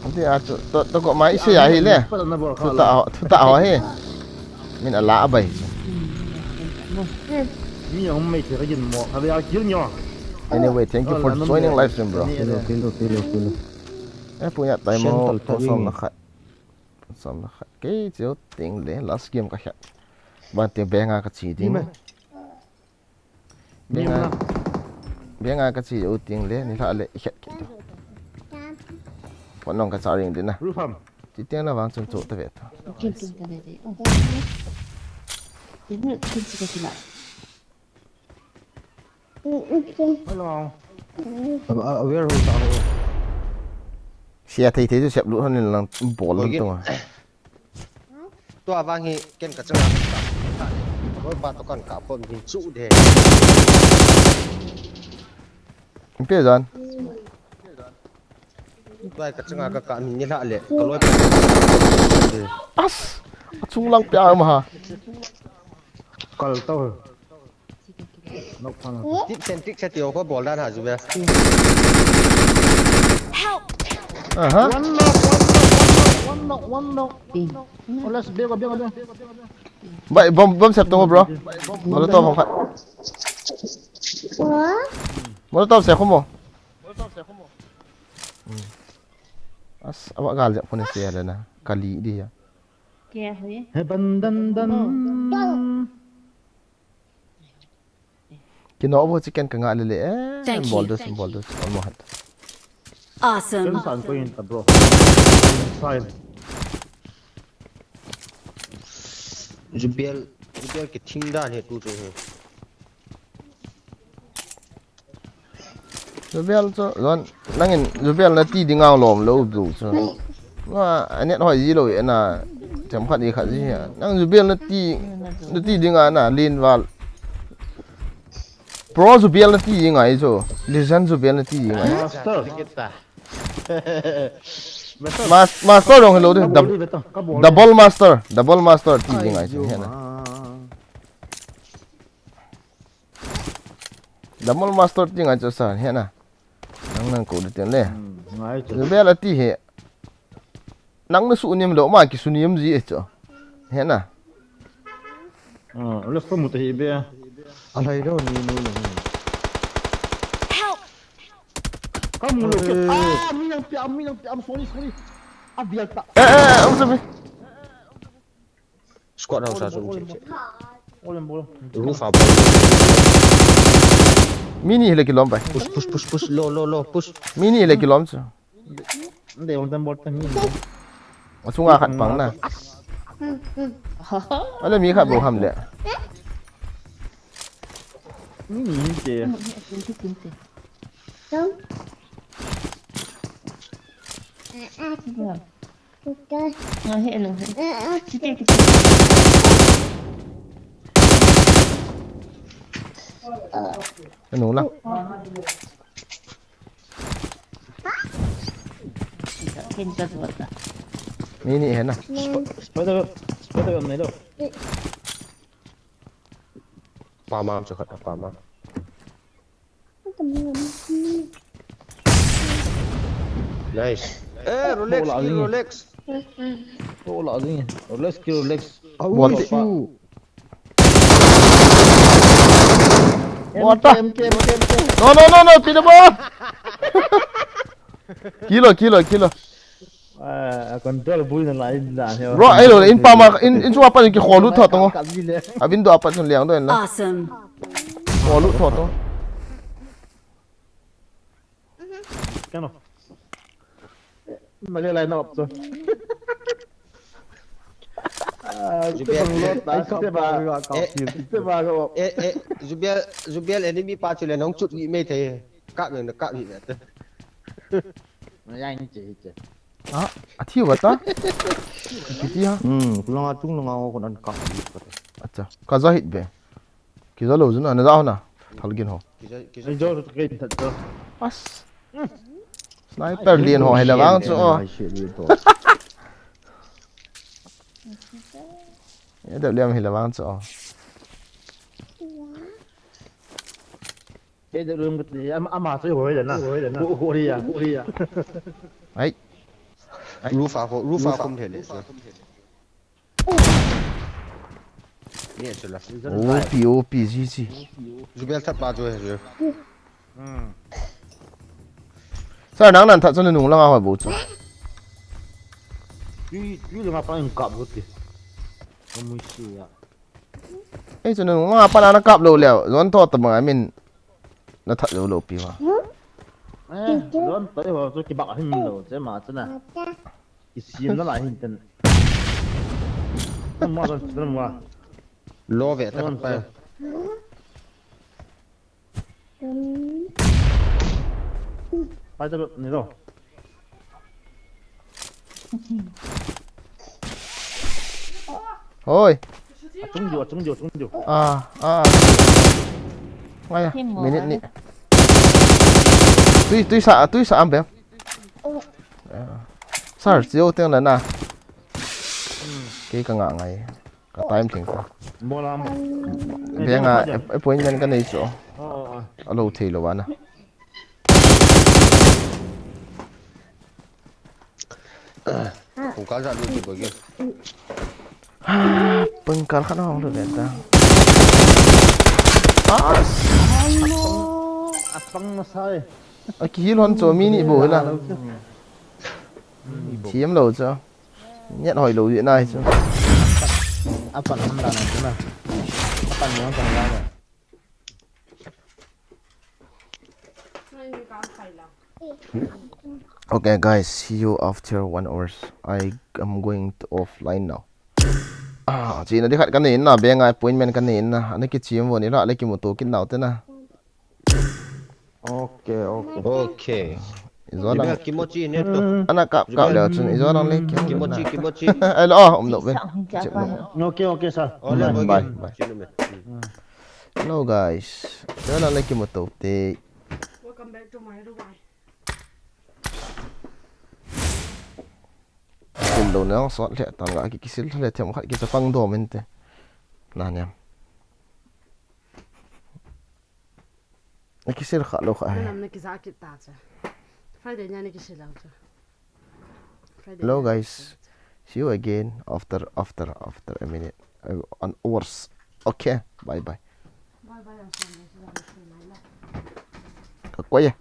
Ante a chu, to, to ko mai sei a hi le. Thu ta, thu ta ho he. Min ala a bai chu. Mi ang mai the ka jin mo. Ka be a kil nyo. Anyway, thank you for joining live stream, bro. Kilo, kilo, kilo, kilo. Eh, punya tai mo, Shen tal ta ko som na khat. Som na khat. Kei cheu ting le, last game ka khat. Ban te benga ka chi ding. Benga, benga ka chi u ting le, ni la le, i khat ki. Pon nong ka cha ring ding na. Rufam. Ti tiang na vang chun chu ta ve ta. Kin kin ka le de. Oh. Kin kin chi ka chi la. Hello. A, a, where who ta ho? Sia thei thei chu sep lu han lang bol lan tung. Tua vang hi ken ka changa ka, ka, ka, ka, pa to kan ka pom hin chu de. Pe jan. Tua ka changa ka, ka min ni la le, ka loi pa. As, a chung lang pe a ma ha. Kal to. Nok pang. Tik sen tik se tio ko bol dan ha ju be. Help! Aha. One knock, one knock, one knock, one knock, one knock. Ting. Oh, let's be, be, be. Bai, bom, bom sep tong, bro. Molotov hong khat. Molotov sep khomo. Hmm. As, awa gal jep khone se le na. Kali di ya. Kya hoye? He ban dan dan. Oh. Kino abo chicken ka nga le le. Eh, thank you. Bol dos, bol dos. Almost. Awesome. Ken san ko yin ta, bro. Inside. Jubiel, Jubiel ki thing dan he tu tu he. Jubiel chu, John, nangin Jubiel na ti ding ang lom lo bu chu. Na, a net hoi ji lo e na, cham khat i khat ji ha. Nang Jubiel na ti, na ti ding a na, lin val. Pro Jubiel na ti ding a i chu. Legend Jubiel na ti ding a i. Master. Mas-, master dong hello de. Dub-, double master, double master ti ding a i chu. He na. Double master ti ngai chu sa, he na. Nang nang ko de ten le. Hmm, ngai chu. Bel ati he. Nang na su niam lo ma ki su niam ji e chu. He na. Ah, le ko mu ta hi be. A lai lo ni nu le. Help! Ka mu lo ke. Eh. Ah, mi nang pi, mi nang pi, I'm sorry, sorry. A bial ta. Eh, eh, eh, I'm sorry. Squad house a sum che che. Bol, bol, bol. Roof a bol. Mi ni hile kilom pai. Push, push, push, push. Low, low, low. Push. Mi ni hile kilom chu. Nde, bol, bol, bol, mi. Achunga khat pang na. Ale mi khat bou ham le. Mi ni che. Nga he nung he. Kiti, kiti. Anu la. Ken ta tua ta. Ni ni he na. Sp-, spider, spider web nei lo. Pa ma chu khat pa ma. Nice. Eh, Rolex, Rolex. Rolex, Rolex. What? What? No, no, no, no, Peter Ball. Kilo, kilo, kilo. Ah, control bui na lai da he. Bro, ai lo, in pa ma, in, in chunga pa ki kholu tho tong. A window apa chun liang do na. Awesome. Kholu tho tong. Kano. Male lai na op to. Ah, Jubiel, ai ka ba ga ka. Eh, te ba ga. Eh, eh, Jubiel, Jubiel enemy pa chu le nong chut ni mai thei. Ka me na ka mi na te. Na yang che che. Ah, a thi wa ta? Kiti ha? Hmm, kulanga chung langa ko nan ka. Acha, ka za hit be. Kiza lo jun na za ho na. Thal gin ho. Kiza, kiza. Ai jo to ke ta jo. As. Sniper lien ho hela vang chu. Ai shit, you to. Adep liam hi la vang chu. Adep liam ka ti, am-, ama chu hoi le na. Hoi le na. Ko, ko ri ya, ko ri ya. Ai. Roof a ko, roof a kum the le chu. Ni chu la. O P, O P, G G. Jubel thap pa chu he chu. Hmm. Sir, nang nan that chu nung langa hoi bo chu. Tui, tui langa pa in kap bo ti. Ka mui si ya. Ei, chu nung langa pa na kap lou leh. Zon to ta bang, I mean, na that lou lou pi wa. Eh, zon to ho chu kibak him lou, che ma chu na. Kisiam na lai hin ten. Mo zon chu mo. Lo ve ta pa. Pai ta ni lo. Hoi. Achung jo, achung jo, achung jo. Ah, ah. Ngai a. Minute ni. Tui, tui sa, tui sa am bem. Sir, chiu teng la na. Kei ka nga ngai. Ka time thing ta. Molam. Beng a appointment ka nei chu. Oh, oh, oh. A lo thei lo ana. Pungkal ja lu ti bo ge. Pungkal khat hong lu le ta. Ah! Apang na sai. A ki hil hon chu mi ni bo la. Thiam lo chu. Nget hoi lo di nai chu. Apan ham da na chu na. Apan ni hong kan la na. Okay, guys, see you after one hours. I am going to offline now. Ah, chi na di khat ka nei na, beng a appointment ka nei na. Ana kichim vo ni la, le kimuto kin nau te na. Okay, okay. Okay. Izo lang. Kimochi ne to. Ana kap kap le chun izo lang le. Kimochi, kimochi. Ai lo, um no be. Okay, okay, sir. Ole, bye, bye. Hello guys. Izo lang le kimuto te. Welcome back to my Dubai. Sil lo nang sot le tan ga ki kisil le them khat ki chapang do min te. Na niam. Na kisil kha lo kha. Nam na kija kit ta cha. Friday nia na kisil lo cha. Hello guys. See you again after after after a minute. Uh, an hours. Okay. Bye bye. Bye bye. Ka koi.